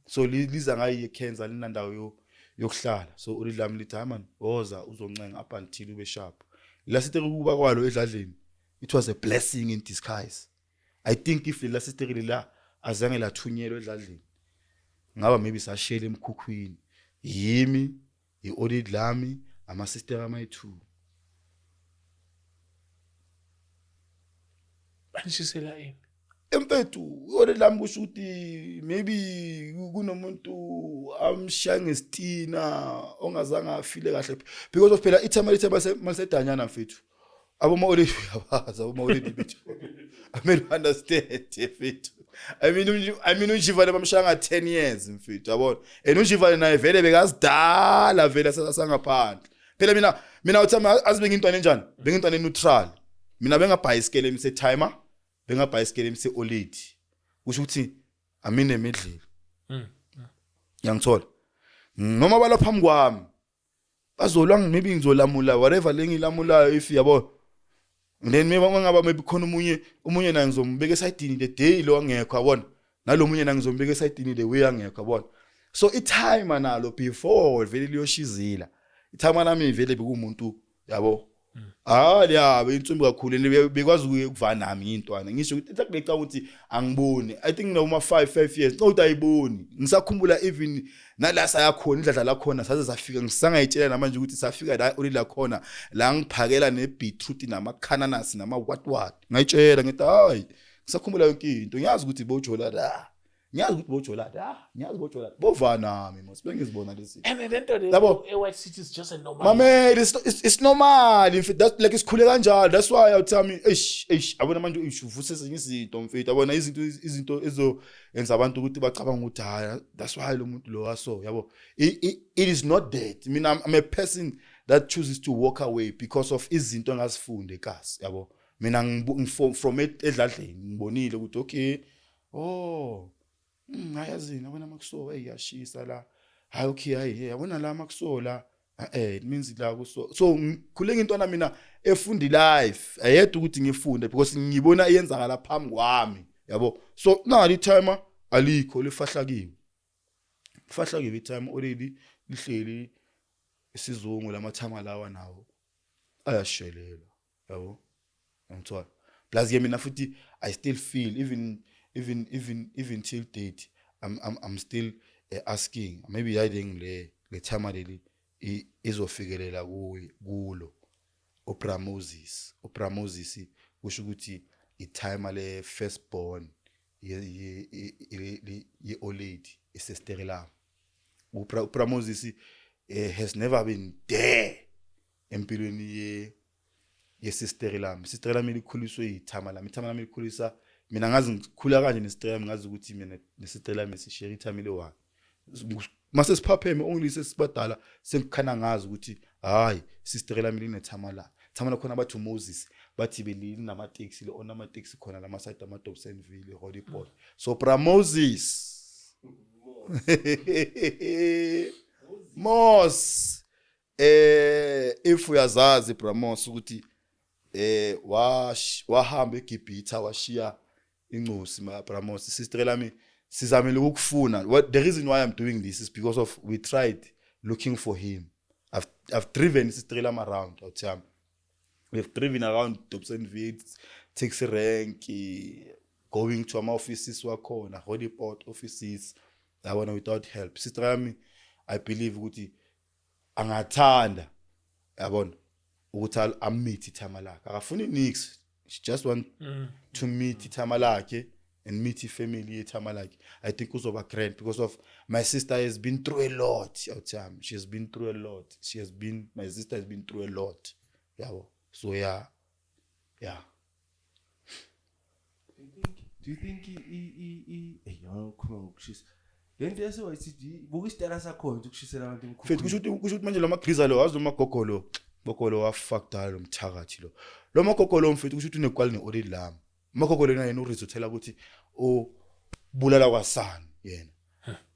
so liza ngayi eKenza linandawo yokuhlala so oledi lami lithi hayi man woza uzoncenga up until ube sharp la sister kuba kwalo edladleni it was a blessing in disguise i think if lela sister lela azange lathunyelwa edladleni ngaba maybe sashela emkhukhwini yimi i-audit lami ama-sister amayi-two Banishisela ini? Emfethu, i-audit lami kusho ukuthi maybe kunomuntu amshiya ngesitina ongazange afile kahle because of phela ithema lithema malisedanyana mfethu. Aboma already uyabazi aboma already bethu. I mean understand mfethu. I mean I mean uNjivane bamshaya nga 10 years mfethu yabona. And uNjivane naye vele bekazidala vele sasangaphandle. Phela mina mina uthi azi bengintwana enjani? Bengintwana neutral. Mina bengabhayisikele emise timer, bengabhayisikele emise olady. Kusho ukuthi amine emidlile. Ngiyangithola. Noma balapha phambi kwami bazolwa maybe ngizolamula whatever le ngilamulayo if yabo then maybe ngaba maybe khona omunye omunye naye ngizombeka esayidini the day lo angekho yabona nalomunye naye ngizombeka esayidini the way angekho yabona so i-timer nalo before vele liyoshizila i-timer lami vele bekuwumuntu yabo Ah liyabe insumbi kakhulu and bekwazi ukuva nami intwana ngisho ukuthi like becanga ukuthi angiboni I think noma 5 5 years ukuthi ayiboni ngisakhumbula even nala saya khona indladla la khona saze safika ngisangayitshela namanje ukuthi safika la oli la khona la ngiphakela ne beetroot nama cananas nama what what ngayitshela ngithi hayi ngisakhumbula yonke into ngiyazi ukuthi bojola la ngiyazi ukuthi bojola la ngiyazi bojola bovana nami mos bengizibona lezi And then lento le Yabo. e-White City is just a normal. Mamela it's normal in fact that's like isikhule kanjalo that's why I tell me eish eish abona manje eish uvuse ezinye izinto mfethu abona izinto izinto ezoyenza abantu ukuthi bacabanga ukuthi hayi that's why lo muntu lo waso yabo it is not that I mean I'm a person that chooses to walk away because of izinto engazifunde kasi yabo mina from edladleni ngibonile ukuthi okay oh ngayazini yabona makuso hey yashisa la hayi okay hayi yabona la makuso la eh it means la kuso so ngikhule ngintwana mina efundi life ayedwa ukuthi ngifunde because ngibona iyenzakala phambi kwami yabo so nali timer alikho lifahlakiwe lifahlakiwe i-timer already lihleli isizungu lamathama lawa nawo ayashelela yabo ngithola plus ke mina futhi i still feel even even even even till date i'm i'm, I'm still asking maybe hiding le le timer leli izofikelela kuye kulo uBra Moses uBra Moses kusho ukuthi i-timer le first born ye ye ye old lady isister lami uBra Moses has never been there empilweni ye yesisteri lami isisteri lami likhuliswe yithama lami ithama lami likhulisa mina ngazi ngikhula kanje nesisteri lami ngazi ukuthi mina nesisteri lami sishare ithama eliwani mase siphapheme only sesibadala sengikhana ngazi ukuthi hayi isisteri lami linethama la thama lakhona bathi uMoses bathi belinamateksi le onamateksi khona lama side ama Dobsonville Hollyport so bra Moses Mos if uyazazi Bramos ukuthi wahamba eGibhithe washiya incosi ma Bramos sister lami sizamile ukufuna what the reason why I'm doing this is because of we tried looking for him I've driven sister lami around awuthami we've driven around Dobsonville taxi rank going to ama offices wakhona Hollyport offices yabona without help sister lami I believe ukuthi angathanda yabona ukuthi ameet ithama lakhe akafuni nix she just want to meet ithama lakhe. And meet ifamily yethama, like I think uzoba grand because of my sister has been through a lot awuthami. She has been through a lot. She has been My sister has been through a lot, yabo. So yeah. Do you think i eh ngikhuluma ngokushisa lento yase YCD, buka isitayela sakhona nje ukushisela abantu Mfethu, kusho emkhukhwini. ukuthi manje lo magriza lo, wazi umagogo lo, gogo lo wafuck lo mthakathi lo, lo magogo lo, mfethu, kusho ukuthi unekwali ne-already lami umagogo lena. Yena urizo uthela ukuthi ubulala kwasani yena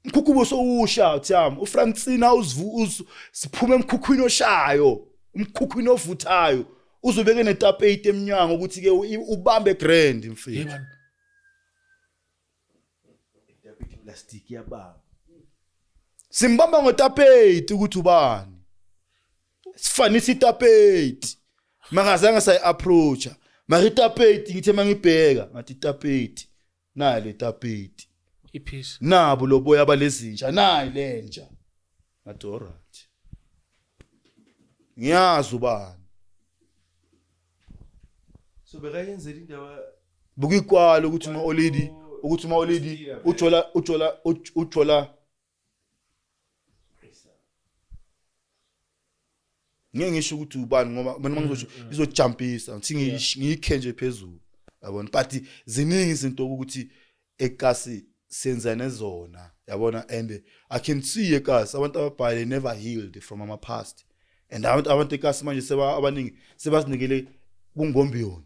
umkhukhu sowusha uthami uFrancina uzivu siphume emkhukhwini oshayo, umkhukhwini ovuthayo, uzobeke netapeti eminyango ukuthi ke ubambe grand, mfethu. Yebani. Itapeti plastic yababa. Simbamba ngotapeti ukuthi ubani, sifanisa itapeti, makazange sayi-approacha mara itapeti ngithe mangibheka ngathi itapeti nayi, le tapeti. Ipiece. Nabo loboya balezinja, nayi lenja, ngathi alright, ngiyazi ubani. So bekayenzela indaba. Bukikwala ukuthi uma olady, ukuthi uma olady ujola ngeke ngisho ukuthi ubani ngoba mina mangizosho izojumpisa ngithi ngiyikhe nje phezulu, yabona. But ziningi izinto ukuthi ekasi senza nezona, yabona. And I can see ekasi abantu ababhale they never healed from ama past and abantu ekasi manje seba abaningi sebazinikele kungombiyoni,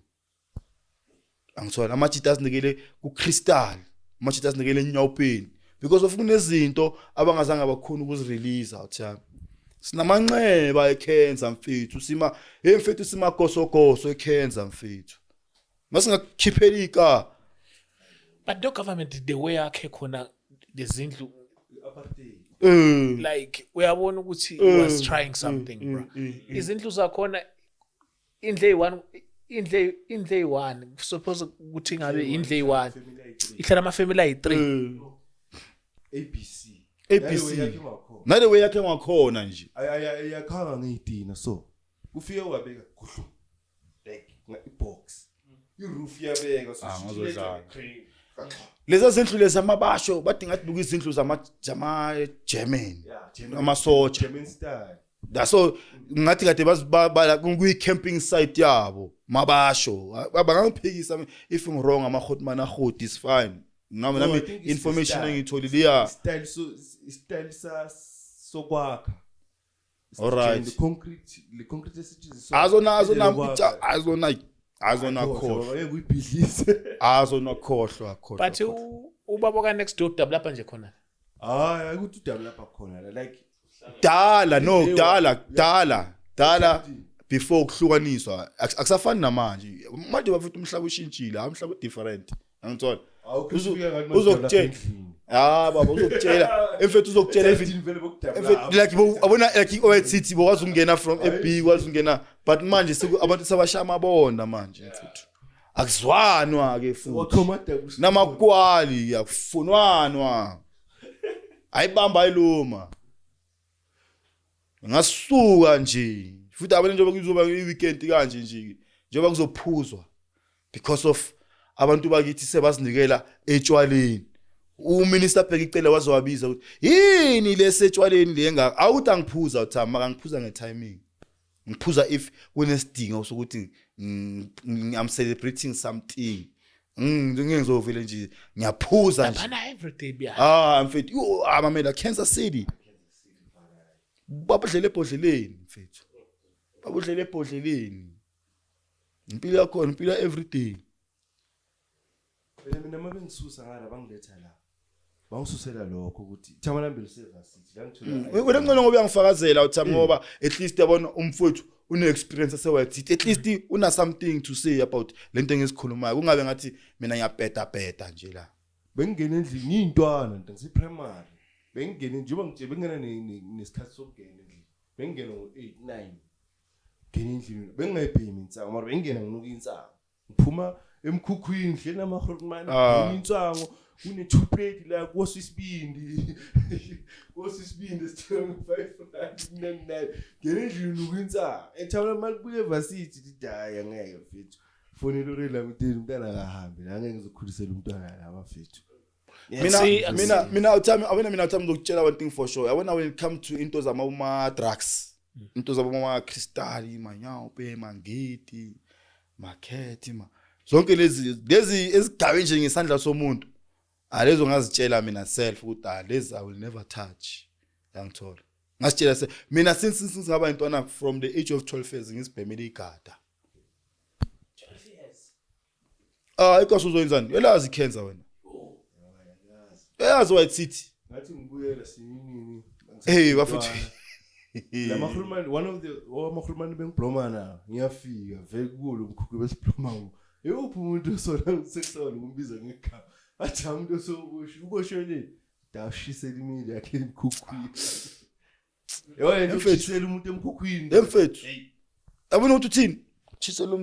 angithola amajita azinikele ku-crystal, amajita azinikele enyawupeni because of kunezinto abangazange bakhona ukuzirelease. Awuthiyami, sinamanxeba ecancer, mfethu, sima hey mfethu, simagosogoso ecancer, mfethu, masingakukhiphela ika. But no government, the way akhe khona lezindlu, Apartheid. Like uyabona ukuthi he was trying something, bro. Izindlu zakhona, indlu eyi-one, indlu eyi-one, suppose ukuthi ngabe indlu eyi-one Family ayi-three. ihlala ama-family ayi-three. ABC. ABC. Nale way yakhe ngakhona. Nale way yakhe ngakhona nje. Ayakhanga ngey'tina, so kufike wabeka gudlu like i-box, i-roof iyabeka, so Ah, shuthi ngazodlala. letha crane. Lezi zindlu lezi amabasho bathi ngathi buka izindlu zama German. Yeah, German. Amasotsha. German style. So ngathi kade kuyi camping site yabo mabasho. Bangangiphikisa if I'm wrong, ama-hotman ahoti is fine nami. No, I Nami think it's the information style. engiyitholile, yeah. Style, so style sa sokwakha. Alright. The concrete esetshenziswa Azona azona indlela yokwakha. Azona khohlwa. Ngeke uyibhidlise. Azona khohlwa khohlwa. But ubaba ka-next door udabula lapha nje khona. Hayi, ukuthi udaba lapha khona la, like Dala, no, dala dala dala before ukuhlukaniswa. Akusafani namanje, manje bafethu umhlaba ushintshile, hayi, umhlaba different, angithola. Awukho ufika ngathi manje Uzokutshela lapha endlini. Ah baba, uzokutshela emfethu, uzokutshela even Endlini vele bokudabula. Emfethu, like abona like i-White City bokwazi ukungena from e-B, kwazi ukungena, but manje abantu sebashaya amabonda manje, mfethu, akuzwanwa ke futhi. Wakhoma double. Namakwali akufunwanwa, ayibamba ayiluma ngasuka nje futhi abanye njengoba kuzoba i-weekend kanje nje, njengoba kuzophuzwa because of abantu bakithi sebazinikela etshwaleni. Uminister Bheki Cele wazowabiza ukuthi yini lesetshwaleni le ngaka, awuthi angiphuza uthama, maka ngiphuza ngetiming, ngiphuza if kunesidingo sokuthi I'm celebrating something. Ngeke ngizovele nje ngiyaphuza nje. Laphana everyday biya. Ah mfethu, yo amamela Kansas City babudlela ebhodleleni, mfethu, babudlela ebhodleleni, impilo yakhona, impilo ya everyday. Phela mina uma bengisusa ngala bangiletha la, bangisusela lokho ukuthi ithama lami belisevasithi la ngithola. Wena ngcono ngoba uyangifakazela uthami, ngoba at least yabona umfowethu une-experience ase-White City, at least una something to say about lento engisikhulumayo, kungabe ngathi mina ngiyabheda bheda nje la. Bengingena endlini ngiyintwana nto, ngise-primary, bengingene njengoba ngitshela, bengingena nesikhathi sokungena endlini, bengingena ngo-8 9, ngena endlini bengingayibhemi insango, mara bengingena nginuka insango, ngiphuma emkhukhwini ngihleli nama-grootman. Ah. Insango kune-two plate la kuwosa isibindi, kuwosa isibindi esithenga ngo-5 rand 99, ngena endlini nuka insango ethabela mali, buye evasithi, ndithi hayi angeke mfethu. Fonela urela ukuthi umntana akahambi la, ngeke ngizokhulisela umntwana la bafethu. Mina See, mina uthami awena, mina uthami ngizokutshela one thing for sure, yabona, when it come to into zama drugs, into zama crystal, manyaope, mangiti, makhethi, ma zonke lezi ezigabe nje ngesandla somuntu, alezo ngazitshela mina self ukuthi ah, lezi I will never touch, yangithola? Ngasitshela se mina since ngaba intwana from the age of 12 years ngizibhemele igada. 12 years? Ah, ikasi uzoyenzani? Uyalazi icancer wena, uyazi White City. Ngathi ngibuyela sinini. Hey bafethu. La mahulumani, one of the wamahulumani bengibloma na, ngiyafika vele kuwo lo mkhukhu besibloma ngo. Eyuphi umuntu osona sekusona ngumbiza ngegama. Athi umuntu osoboshwe, uboshwe le. Dashisela imili yakhe emkhukhwini. Yebo lento Mfethu. ushisela umuntu emkhukhwini. Emfethu, yabona ukuthi uthini, tshisela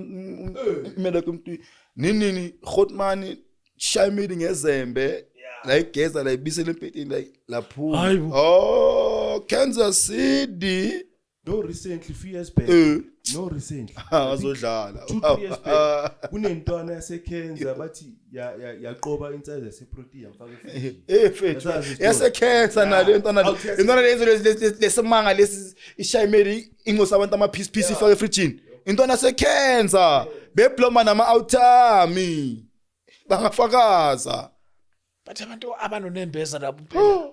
imele kumntu nini, hotman, shaya imili ngezembe la, igeza la, ibisela empeteni la, laphuma. Hayibo. Oh, Kansas City. No, recently, few years back. No, recently. Azodlala. 2, 3 years back. Kunentwana yaseKenza bathi yaqoba insizwa yaseProtea, yamfaka efrijini. Eh mfethu, Yasazi isitori. yasekhensa nale ntwana. Awuthi Intwana lezo lesimanga lesi ishayimeli incosa abantu ama piece piece ifake efrijini. Intwana yasekhensa bebloma nama outami bangafakaza. But abantu abanonembeza labo phela.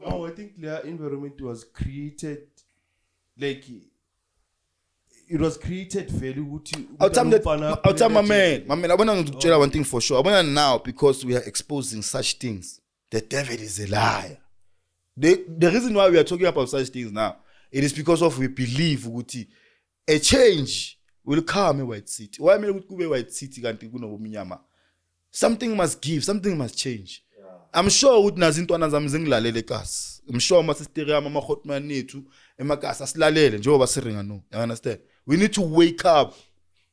No, I think their environment was created, like it was created vele ukuthi Awuthami umfana awuthami my man, my man, abona, ngizokutshela one thing for sure. Abona now, because we are exposing such things. The devil is a liar. The reason why we are talking about such things now, it is because of we believe ukuthi a change will come in White City. Why kumele ukuthi kube White City kanti kunobumnyama? Something must give, something must change. I'm sure ukuthi nazi intwana zami zingilalele ekasi. I'm sure ama sister yami, ama hotman ethu emakasi asilalele njengoba siringa, no. You understand? We need to wake up.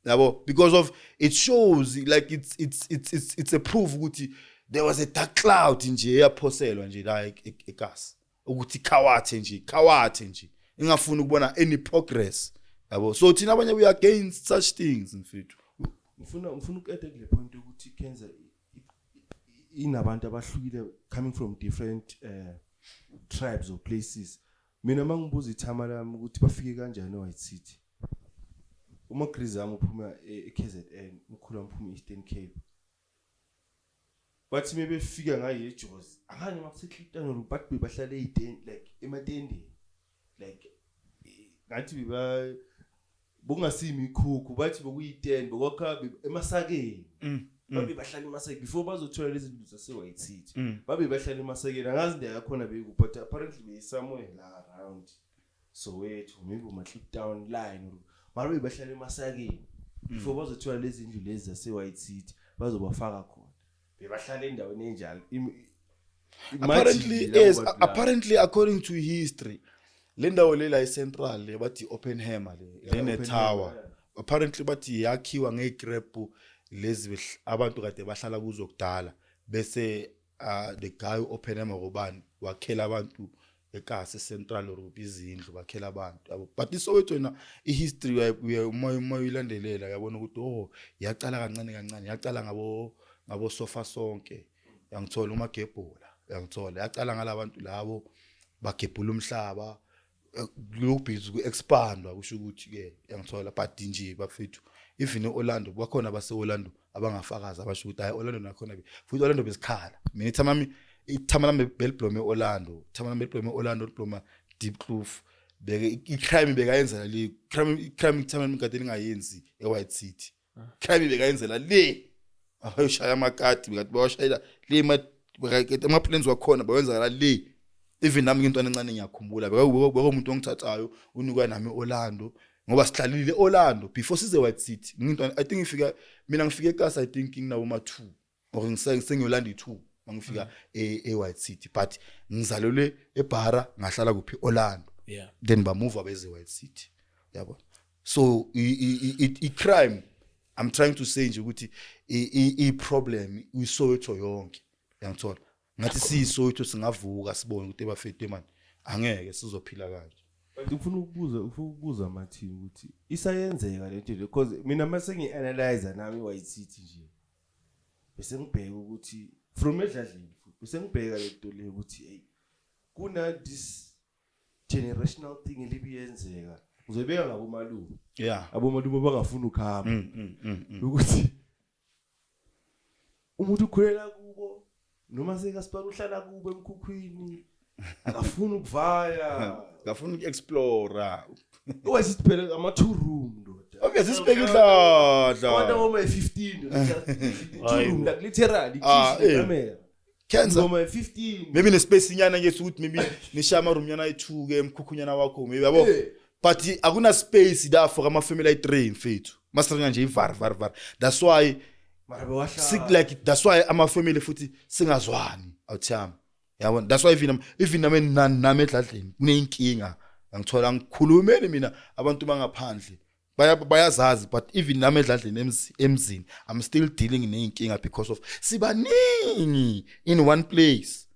Yabo, because of it shows like it's a proof ukuthi there was a dark cloud nje eyaphoselwa nje la ekasi ukuthi khawathe nje, khawathe nje, ingafuni ukubona any progress, yabo. So thina abanye we are against such things, mfethu. Ngifuna ukuqeda kule point ukuthi Kenza inabantu abahlukile coming from different tribes or places. Mina mangibuza ithama lami ukuthi bafike kanjani eWhite City, uma Grizam uphuma eKZN, umkhulu wami uphuma eEastern Cape, bathi mebefika ngaye eJozi, angani makusehlitana or but bebahlala ey'tende, like ematendeni, like ngathi beba bokungasimi ikhukhu, bathi bokuyitende bokwakha emasakeni. Babe bahlala emasakeni before bazothola lezi zinto zase-White City. Babe bahlala emasakeni, angazi indawo yakhona beku, but apparently beyi-somewhere la around Soweto, maybe uma-Kliptown line or mara babe bahlala emasakeni before bazothola lezi ndlu lezi zase-White City bazobafaka khona. Bebahlala endaweni enjalo. Apparently Imagine labo yes. bantu labo. Apparently, according to history, le ndawo le la i-central le bathi Oppenheimer le lene Oppenheimer, tower, yeah. apparently bathi yakhiwa ngey'crap lezi abantu kade bahlala kuzo kudala, bese the guy Oppenheimer ngobani wakhela abantu ekasi central or kuphi izindlu, bakhela abantu, yabo. But iSoweto yona i-history uma uyilandelela uyabona ukuthi oh, yaqala kancane kancane, yaqala ngabo sofa sonke, yangithola, umagebhula, yangithola, yaqala ngalabantu labo bagebhula umhlaba, lokubhizi ku-expandwa, kusho ukuthi ke, yangithola. But nje bafethu, even e-Orlando bakhona base-Orlando abangafakazi abasho ukuthi hayi, Orlando nakhona futhi Orlando besikhala. Mina ithama lami, ithama lami beliblome e-Orlando, ithama lami beliblome e-Orlando, libloma Diepkloof. Beke i-crime bekayenzela le crime, i-crime ithama lami kade lingayenzi e-White City, crime bekayenzela le, abayoshaya amakati bekade bawashayela le ama-plans wakhona bawenzakala le. Even nami ngintwana encane ngiyakhumbula bekuwumuntu ongithathayo unikwa nami e-Orlando ngoba sihlalile e-Orlando before size White City. Ngintwana, I think ngifika mina, ngifike ekasi, I think nginabo ma-2 or sengiyolanda i-2 mangifika e-White City, but ngizalelwe eBhara, ngahlala kuphi? Orlando. Then bamuva beze White City, yabo. So i-crime, I'm trying to say nje ukuthi i-problem iSoweto yonke, yangithola? Ngathi siyiSoweto singavuka sibone ukuthi bafethu man, angeke sizophila kanje. But ufuna ukubuza Martin ukuthi isayenzeka lento le, because mina mase ngi-analyze nami i-White City nje, bese ngibheka ukuthi from edladleni futhi bese ngibheka lento le ukuthi hey, kuna this generational thing elibiyenzeka, uzoyibeka ngabomalume, abomalume bangafuni ukuhamba, ukuthi umuntu ukhulela kubo noma sekasipaka, uhlala kubo emkhukhwini, akafuni ukuvaya. Ngafuna uku-explore. Owasithi phela ama-two room, ndoda. Obviously sibheke idladla. Abantu aboma 15, two Hayi room, bo. like literally Ah, kitchen, eh. camera. Cancer. Ngoma 15. Maybe nespace nyana nje ukuthi maybe nishaya ama room nyana ayi2 ke emkhukhunyana wakho maybe, yabo. Eh. But akuna space la for ama family ayi3, mfethu, masiranga nje ivar var var. That's why Mara bewahlala. like that's why ama family futhi singazwani, awuthami, yabona. That's why even nami nami edladleni kuneyinkinga, angithola ngikhulumeni mina, abantu bangaphandle bayazazi, but even nami edladleni emzini I'm still dealing neyinkinga because of sibaningi in one place,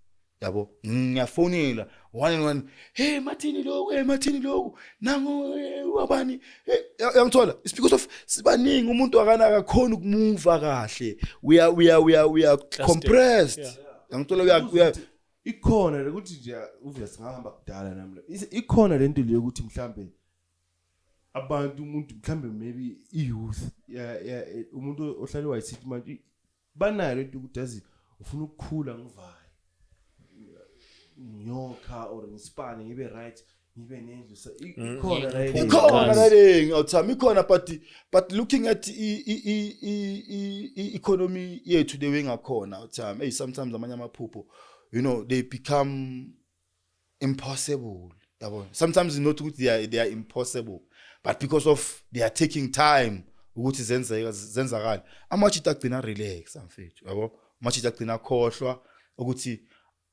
yabo. Ngiyafonela one and one, "Hey Martin lokhu, hey Martin lokhu, nango, eh, wabani, hey." Yangithola, it's because of sibaningi, umuntu akana akakhona ukumuva kahle, we are compressed. Yangithola, we are Ikhona ukuthi nje obvious ngahamba kudala nami la. Ikhona lento le ukuthi mhlambe abantu, umuntu mhlambe maybe i-youth ya umuntu ohlale White City manje banayo lento ukuthi yazi ufuna ukukhula, ngivaye ngiyokha or ngisipane, ngibe right, ngibe nendlu. So, ikhona la. Ikhona la, awuthami, ikhona, but looking at i-economy yethu the way ngakhona, awuthami, hey, sometimes amanye amaphupho they become impossible, yabona. Sometimes not ukuthi they are impossible, but because of they are taking time ukuthi zenzeka, zenzakala, amajita agcina relax, mfethu, yabo. Amajita agcina akhohlwa ukuthi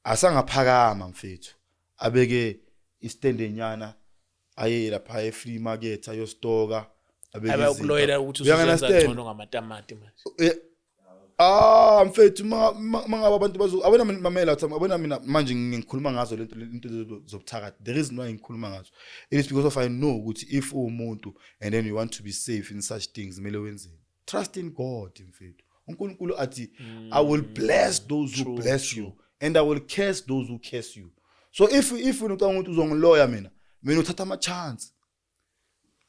asangaphakama, mfethu, abeke istendenyana, aye lapha e-flea market ayostoka, abeke izinto. Abakuloyela ukuthi You usuzenza understand? ngcono ngamatamati manje. Ah mfethu, mangabe abantu bazo abona mamela uthi abona mina manje ngikhuluma ngazo lento zobuthakathi. The reason why ngikhuluma ngazo, it is because of I know ukuthi if uwumuntu and then you want to be safe in such things, kumele wenzeni? Trust in God, mfethu. uNkulunkulu athi, "I will bless those who bless you and I will curse those who curse you." So if ucabanga ukuthi uzongiloya mina, mina uthatha ama chance,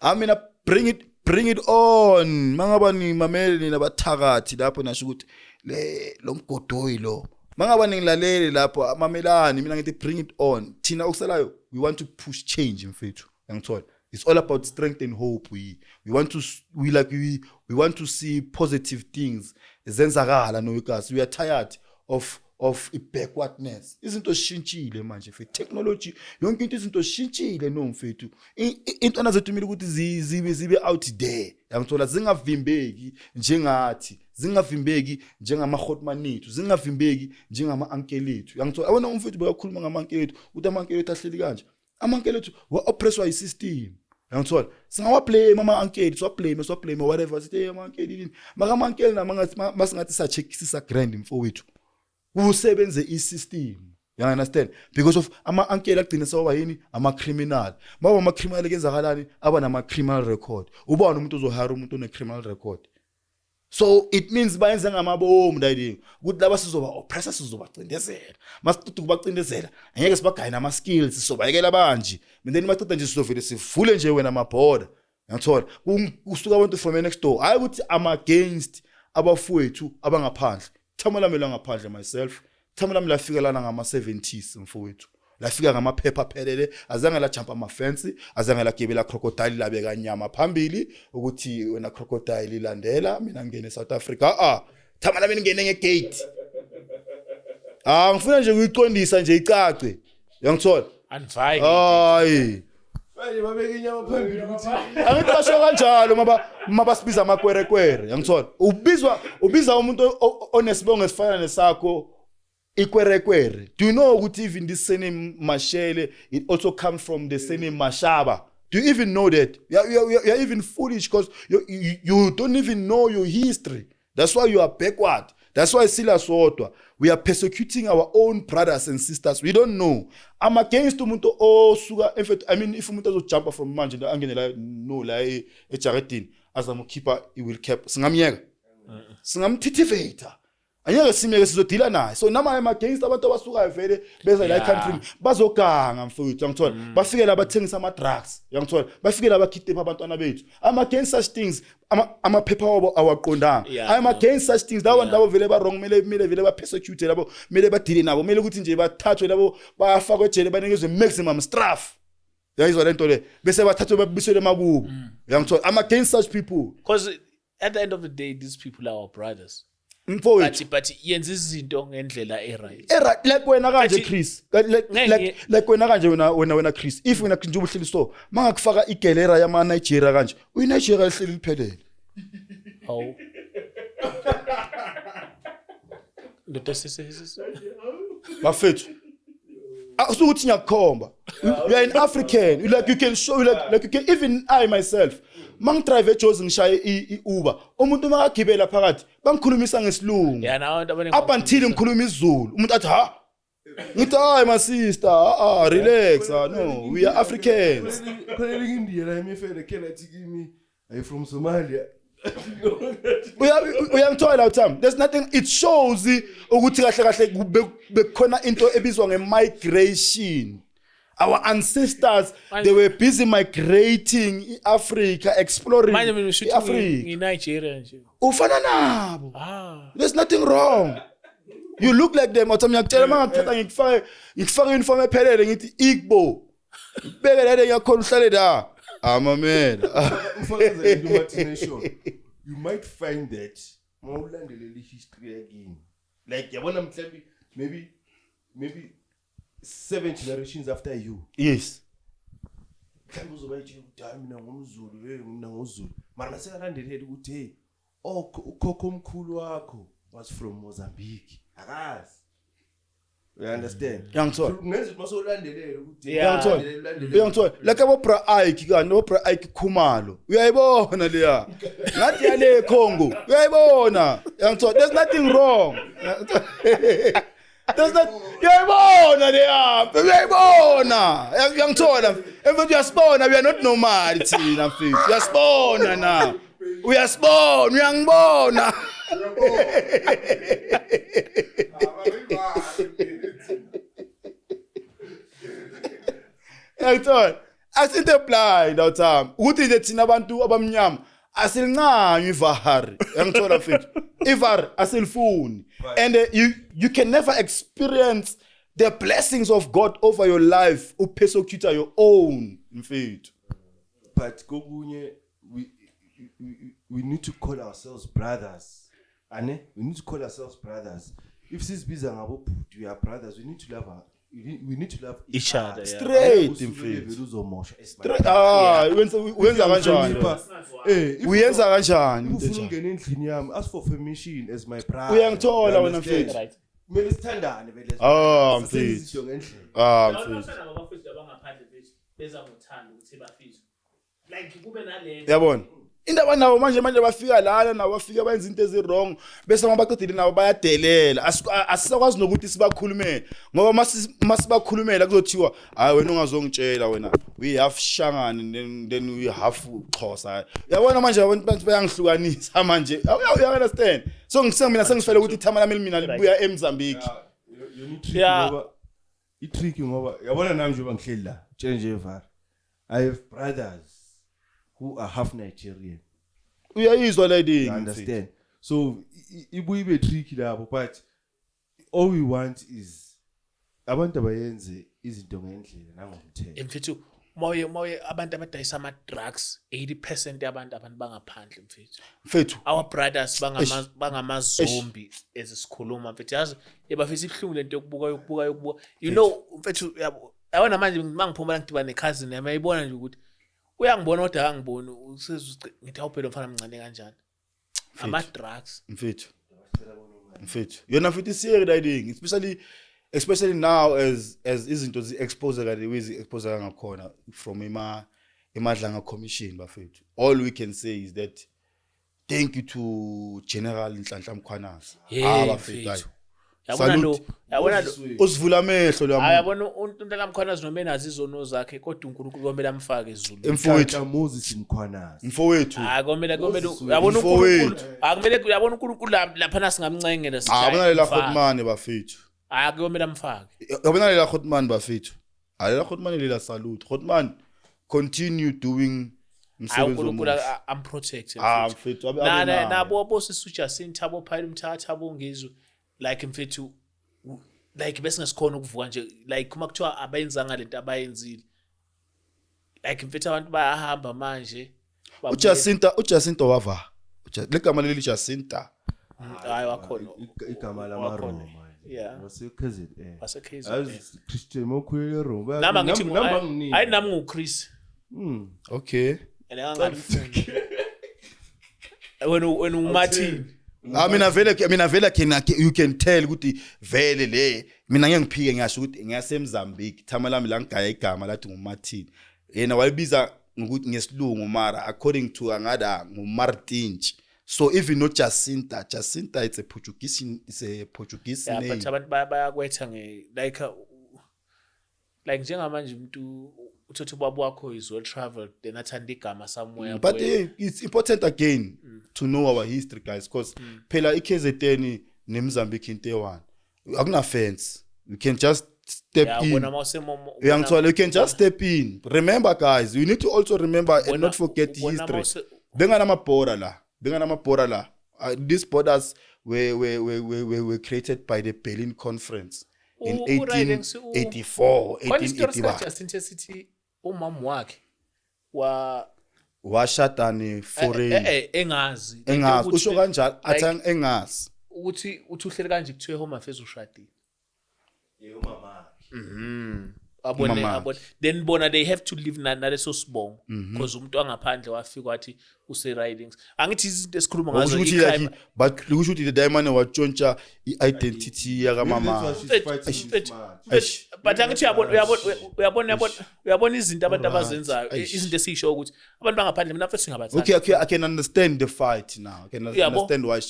ah, mina bring it, bring it on. Mangaba ni mamele nina bathakathi lapho, nasho ukuthi le lo mgodoyi lo, mangaba ningilaleli lapho, mamelani mina ngithi bring it on. Thina okusalayo, we want to push change, mfethu, ngithola it's all about strength and hope. We want to we like we want to see positive things zenzakala noyikasi. We are tired of i-backwardness. Izinto zishintshile manje, mfethu, technology, yonke into, izinto zishintshile, no mfethu. Intwana zethu kumele ukuthi zibe out there, yangithola, zingavimbeki njengathi, zingavimbeki njengama-hotman ethu, zingavimbeki njengama-uncle ethu, yangithola. Abona umfethu bekakhuluma ngama-uncle ethu, ukuthi ama-uncle ethu ahleli kanje, ama-uncle ethu wa-oppresswa yi-system, yangithola. Singawablame ama-uncle, siwablame, siwablame whatever, sithi, "Hey, ama-uncle yini?" Maka ama-uncle nama masingathi sa-checkisisa grand, mfowethu, kusebenze i-system, you understand? Because of ama-uncle agcine sewaba yini? Ama-criminal. Maba ama-criminal, kuyenzakalani? Aba nama-criminal record. Ubani umuntu ozohire umuntu one-criminal record? So it means bayenze ngamabomu ndayidinga ukuthi laba sizoba oppressor, sizobacindezela. Masiqeda ukubacindezela, angeke sibagaye nama-skills, sizobayekela banje, and then maqeda nje sizovele sivule nje wena amabhoda, ngiyathola, kusuka abantu from next door. Hayi ukuthi I'm against abafowethu abangaphandle. Thama lami la ngaphandle myself, thama lami lafika lana ngama-70s, mfowethu, lafika ngamaphepha aphelele, azange lajumpa amafensi, azange lagibela crocodile, labeka nyama phambili ukuthi wena crocodile landela mina ngene eSouth Africa. Ah, thama lami ngene ngegate. Ah, ngifuna nje ukuyiqondisa nje icace, uyangithola. Andivayi. Hayi. Manje babeka inyama phambili ukuthi Angithi basho kanjalo maba sibiza amakwerekwere, yangithola. Ubizwa, ubiza umuntu onesibongo esifana nesakho ikwerekwere. Do you know ukuthi even this surname Mashele, it also comes from the surname Mashaba? Do you even know that? You are even foolish because you don't even know your history. That's why you are backward. That's why sila sodwa, we are persecuting our own brothers and sisters. We don't know. I'm against umuntu osuka, in fact, I mean, if umuntu azojumpa from manje la angene la, no, la ejaredini azama ukukhipha i-wheel cap, singamyeka? Singamthithivata? Angeke simyeke, sizodila naye. So nama I'm against abantu abasukayo vele beza la e-country bazoganga, mfowethu, uyangithola? Bafike la bathengisa ama-drugs, uyangithola? Bafike la bakhidnap abantwana bethu. I'm against such things. Amaphepha wabo awaqondanga. I'm against such things. Labo bantu labo vele ba-wrong, kumele vele ba-persecute labo, kumele badile nabo, kumele ukuthi nje bathathwe labo, bafakwe ejele, banikezwe maximum straff, uyayizwa le nto le, bese bathathwe babiselwe emakubo, uyangithola? I'm against such people. Because at the end of the day, these people are our brothers. Mfowethu. But yenza izinto ngendlela e-right. Era like wena kanje, Chris, like like wena kanje, wena Chris, if wena nje ubuhleli so, mangakufaka igelera yama Nigeria kanje, uyi Nigeria lihleli liphelele. Hawu, ndoda, sisi. Bafethu, asukuthi ngiyakukhomba, you are an African. You like, you can show you like you can even, I myself, mangidrive eJozi, ngishaye i-Uber, umuntu makagibela phakathi bangikhulumisa ngesilungu. Ya, nabantu abaningi. Up until ngikhuluma isiZulu, umuntu athi, "Ha," ngithi, "Hayi, my sister, ah, relax, ah, no, we are Africans." Khona elinye indiya la emefele khe lathi kimi, "Are you from Somalia?" Uyangithola uTham? There's nothing. It shows ukuthi kahle kahle bekukhona into ebizwa nge-migration. Our ancestors, they were busy migrating i-Africa, exploring Manje mina ushuthi i-Africa. ngi-Nigeria nje. Ufana nabo. Ah. There's nothing wrong, you look like them. Utham, ngiyakutshela, uma ngakuthatha ngikufake uniform ephelele, ngithi Igbo, beke lele, ngiyakhona uhlale la, amamela. Ufakaza into Martin esho, you might find that mawulandelela i-history yakini, like yabona, mhlawumbe maybe seven generations after you, mhlawumbe uzobayitshela ukuthi, "Hayi, mina ngumZulu, hey, mina nguzulu," mara nasekalandelela ukuthi, hey, ukhokho omkhulu wakho was from Mozambique, akazi, you understand? Ngiyangithola. So, kungenza ukuthi masewulandelela ukuthi Yeah. Uyangithola, uyangithola? Like abo Bra Ike kani, abo Bra Ike Khumalo, uyayibona leya ngathi yale Congo, uyayibona? Uyangithola? There's nothing wrong. There's not, uyayibona leya, uyayibona? Uyangithola emfethu? Uyasibona, we are not normal thina, mfethu, uyasibona na? Uyasibona? Uyangibona? Uyangithola? Asinto blind awuthami ukuthi nje thina abantu abamnyama asilincanywa ivahari, uyangithola mfethu? Ivari asilifuni. And you can never experience the blessings of God over your life upersecute your own, mfethu. But kokunye we need to call ourselves brothers, ane we need to call ourselves brothers. If sizibiza ngabobhuti, we are brothers. We need to love our, we need to love Each other, yeah. Straight, Usuke mfethu. vele uzomosha as my Ah, uyenza kanjani? Hlonipha. Eh, if Uyenza kanjani if into ufuna enjalo? ukungena endlini yami, ask for permission as my brother. Uyangithola You wena, understand? mfethu? Right. Kumele sithandane vele. Ah, Senze mfethu. izinto ngendlela. Ah, mfethu. Abafethu abangaphandle bethu beza ngothando ukuthi bafizwe, like kube nale Yabona indaba nabo manje bafika lana nabo, bafika benza into ezi-wrong, bese uma baqedile nabo bayadelela. Asisakwazi nokuthi sibakhulumele ngoba masibakhulumela kuzothiwa, "Hayi, wena ungazongitshela wena, we half Shangani, then we half Xhosa." Uyabona manje abantu bayangihlukanisa manje. You understand? So mina sengifele ukuthi ithama lami mina libuya eMozambique. Yona i-trick ngoba i-trick ngoba yabona nami njengoba ngihleli la, tshele nje var, I have brothers who are half Nigerian. Uyayizwa le thing? You understand? So ibuye ibe tricky lapho, but all we want is abantu abayenze izinto ngendlela nangomthetho. Mfethu, moye abantu abadayisa ama-drugs, 80% yabantu, abantu bangaphandle, mfethu. Mfethu. Our brothers bangamazombi ezisikhuluma, mfethu. Yazi yebafisa ibuhlungu lento yokubuka mfethu, yabo, yabona manje mangiphuma la ngidibana ne-cousin yami, ayibona nje ukuthi uyangibona kodwa akangiboni. Ngithi, "Awuphela mfana mncane kanjani?" Ama-drugs. Mfethu, yona futhi isiyeke la thing, especially now as izinto zi-expose the way zi-expose ngakhona from eMadlanga Commission, bafethu. All we can say is that Thank you to General Nhlanhla Mkhwanazi. Hey, Ah, bafethu, hayi. mfethu. Yabona lo, Salute. yabona lo. Usivula amehlo lo Hayi, muntu. yabona uNtantala Mkhwanazi noma enazo izono zakhe, kodwa uNkulunkulu kwamele amfake ezulwini. Mfowethu, Nhlanhla Moses Mkhwanazi. mfowethu. Hayi, kwamele Moses uyabona Mfowethu. uNkulunkulu, akumele uyabona uNkulunkulu lapha nasingamncengela sithi Ah, hayi, yabona lela mfake. Hotman bafethu. Hayi, kuyomele amfake. Yabona lela Hotman bafethu. Hayi, lela Hotman lela salute. Hotman, continue doing Hayi, umsebenzi uNkulunkulu omuhle. amprotect. Ah, mfethu. mfethu, abe naye. Nabo bosisujasinta, abo Phayila Umthatha, abongizwe, like mfethu, like besingesikhona ukuvuka nje, like uma kuthiwa abayenzanga lento abayenzile, like mfethu abantu bayahamba manje uJacinta wava. Legama leli Jacinta. Hayi, wakhona. Igama Wakhona. lamaRoma. Yeah. Wase KZN. Wase KZN. Yazi Christian mawukhulele eRoma. Nami angithi Nami banginingi. hayi, nami nguChris. Okay. And angalifuni wena uMartin. Ah, mina vele can you can tell ukuthi vele le mina ngeke ngiphike, ngiyasho ukuthi ngiyasemozambique, thama lami la ngigaya igama lathi nguMartin, yena walibiza ngokuthi ngesilungu, mara according to angada nguMartinch. So even not Jacinta, Jacinta, it's a Portuguese Yeah, name. but abantu bayakwetha nge like like njengamanje umuntu uthatha ubaba wakho is well traveled, then athanda igama somewhere. But it's important again to know our history, guys, because phela iKZN neMozambique into eyi-one, akuna fence, you can just step Yeah, in. ubona mawusemomo. Uyangithola, you can just step in. Remember guys, you need to also remember and not forget ubona history. Benganamabhoda la, benganamabhoda la. These borders were created by the Berlin Conference in 1884. Khona isitori 1881. sikaJustin esithi umama wakhe wa Washada ne-foreign. Engazi. Engazi. Ukuthi- Usho kanjalo athi like, engazi. Ukuthi uthi uhleli kanje, kuthiwe Home Affairs ushadile. Yeah, umama. Abone. Umamakhe. Abone, then bona they have to live naleso sibongo because umuntu wangaphandle wafika wathi use-ridings, angithi izinto esikhuluma Okusho ngazo ukuthi i-crime. like, but kusho ukuthi the diamond watshontsha i-identity yakamama. Maybe that's why she's fighting this much. Eish. But angithi uyabona izinto abantu abazenzayo, Eish. izinto esiyisho ukuthi abantu bangaphandle, mina mfethu singabathanda. Okay, I can understand the fight now. I can Uyabo? understand why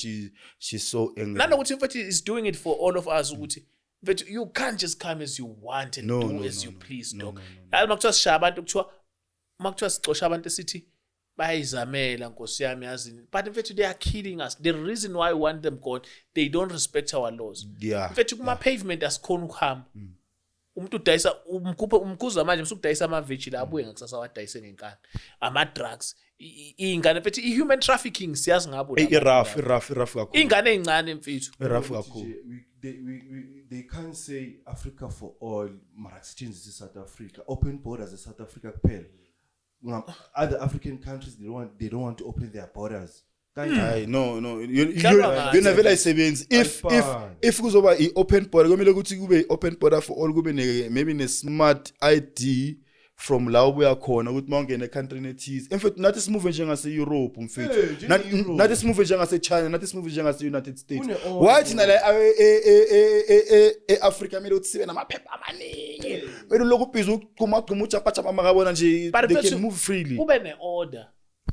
she's so angry. Nanokuthi mfethu is doing it for all of us, ukuthi mfethu you can't just come as you want and No, do no, as no, you no. please, No, dog. no, no, Yazi makuthiwa sishaya abantu, kuthiwa makuthiwa sixosha abantu, esithi bayayizamela, nkosi yami, yazini, but mfethu they are killing us. The reason why we want them gone, they don't respect our laws. Mfethu, kuma-pavement asikhona ukuhamba. Umuntu udayisa umkhuphe umkhuza manje, msukudayisa amaveji la, abuye ngakusasa wadayise ngenkani ama-drugs. Iy'ngane mfethu, i-human trafficking siyazi ngabo Hey, laba. i-rough, i-rough, i-rough kakhulu. Iy'ngane ey'ncane mfethu. I-rough Ukuthi kakhulu. nje, they can't say Africa for all, mara kusetshenziswe South Africa, open borders e-South Africa kuphela. Other African countries, they don't want to open their borders. Kanjani? Hayi, no, Dlalwa ngathi. yona vele ayisebenzi if if Ayifani. if kuzoba i-open border, kumele ukuthi kube i-open border for all, kube maybe ne-smart ID from la ubuya khona, ukuthi uma ungena e-countryni ethize, in fact nathi simove njengase-Europe, mfethu. Eh, njenge-Europe. Nathi simove njengase-China, nathi simove njengase-United States. Kune-order. Why thina la e-Afrika kumele ukuthi sibe namaphepha amaningi, kumele ulokhu ubhizi ugqumagquma, ujabhajabha, makabona nje But they mfethu, can move freely. Kube ne-order.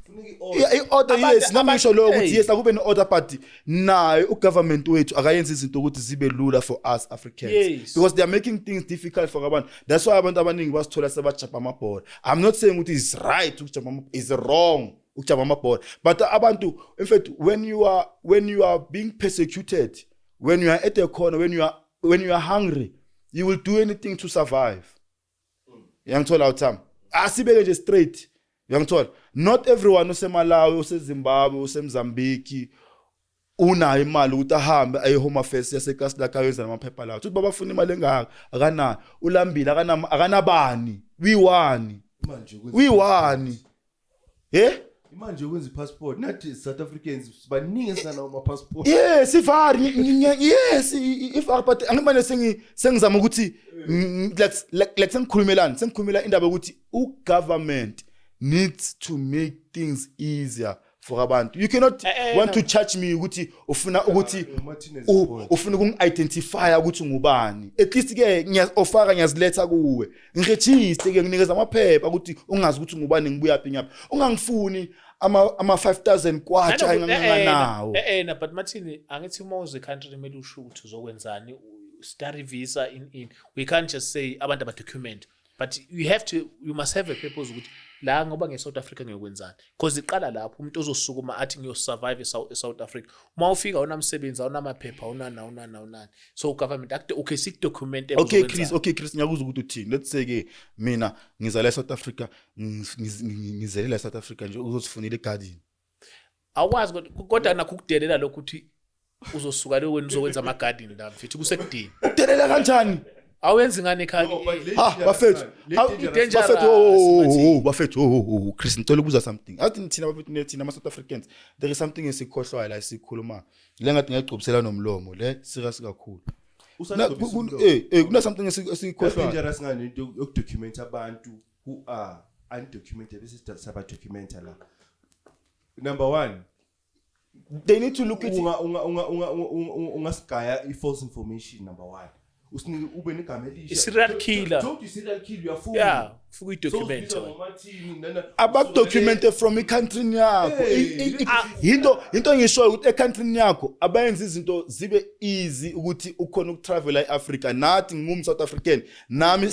Kufuneka i-order. Yeah, i-order. Yes, nami ngisho lokho ukuthi Hey. yes, akube ne-order, but naye ugovernment wethu akayenzi izinto ukuthi zibe lula for us Africans, because they are making things difficult for abantu. That's why abantu abaningi basithola sebajabha amabhola. I'm not saying ukuthi it's right ukujabha, it's wrong ukujabha amabhola, but abantu, in fact, when you are being persecuted, when you are at a corner, when you are hungry, you will do anything to survive. Uyangithola uthami? Asibeke nje straight, uyangithola? Not everyone oseMalawi, oseZimbabwe, oseMozambique unayo imali ukuthi ahambe aye Home Affairs yasekasi lakhe ayoyenza namaphepha lawo. Uthi babafuna imali engaka, akanayo, ulambile, akanabani, uyi-one. Manje ukwenza Uyi-one, eh. Manje ukwenza i-passport, nathi South Africans baningi esinganawo ama-passport. Yes, ivari, yes, ivari, but angimane sengizama ukuthi like sengikhulumelani, sengikhulumela indaba yokuthi ugovernment needs to make things easier for abantu. You cannot want no. to charge me ukuthi ufuna ukuthi Martinez point. ufuna ukungi-identifya ukuthi ngubani. At least ke ngiya-ofaka, ngiyaziletha kuwe, ngirejiste ke, nginikeza amaphepha ukuthi ungazi ukuthi ngubani, ngibuyaphi, ngiyaphi, ungangifuni. ama 5000 kwatsha enganganawo. Na, but Martin, angithi uma uze country kumele usho ukuthi uzokwenzani, study visa in we can't just say abantu abadocument, but you must have a purpose ukuthi la ngoba nge-South Africa ngiyokwenzani, because iqala lapho umuntu ozosukuma athi ngiyosurvive e-South Africa. Uma ufika awunamsebenzi, awunamaphepha, awunani, awunani, awunani, so government okay, sikudocumente. Okay Chris, okay Chris, ngiyakuzwa ukuthi uthini. Let's say ke mina ngiza la eSouth Africa, ngizele la eSouth Africa nje uzozifunela egarden. Awukwazi, kodwa nakho ukudelela lokho ukuthi uzosuka le wena uzokwenza ama-garden la, mfethu, kusekudini. Ukudelela kanjani? Awenzi ngani ekhaya? No, but le Ha, bafethu. dangerous. Dangerous, Bafethu, oh, Mathi. oh, bafethu, oh, Chris, ngicela ukubuza something. Athi thina bafethu, thina ama South Africans, there is something esikhohlwayo la esikhuluma le ngathi ngiyagcobisela nomlomo le, serious kakhulu. Usagcobisa umlomo. Kuna something esikhohlwayo. Dangerous ngani into yokudocument abantu who are undocumented bese sabadocumenta la? Number one, they need to look at unga unga unga unga unga- ungasigaya i-false information. Number one, usinike ube negama elisha. I-serial killer. Don't you serial kill, uyafuna. Yeah, ufike uyidocumente wena. Abakudocumente from i-country yakho. Into engishoyo ukuthi e-country yakho abayenza izinto zibe easy ukuthi ukhona ukutravela e-Africa. Nathi ngum South African nami,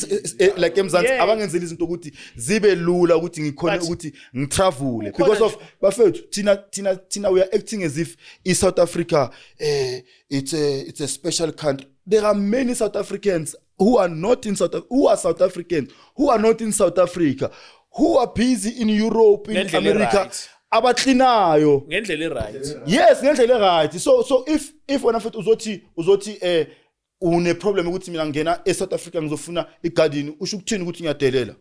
like eMzansi, abangenzeli izinto ukuthi zibe lula ukuthi ngikhone But ukuthi ngitravele ukhona because of, bafethu, thina we are acting as if i-South Africa, it's a special country. There are many South Africans who are not in South who are South Africans who are not in South Africa, who are busy in Europe, in Ngendlela America, e-right. abaklinayo. Ngendlela e-right. Yes, ngendlela e-right. So if wena futhi uzothi une problem ukuthi mina ngena eSouth Africa ngizofuna igarden, usho ukuthini ukuthi ngiyadelela?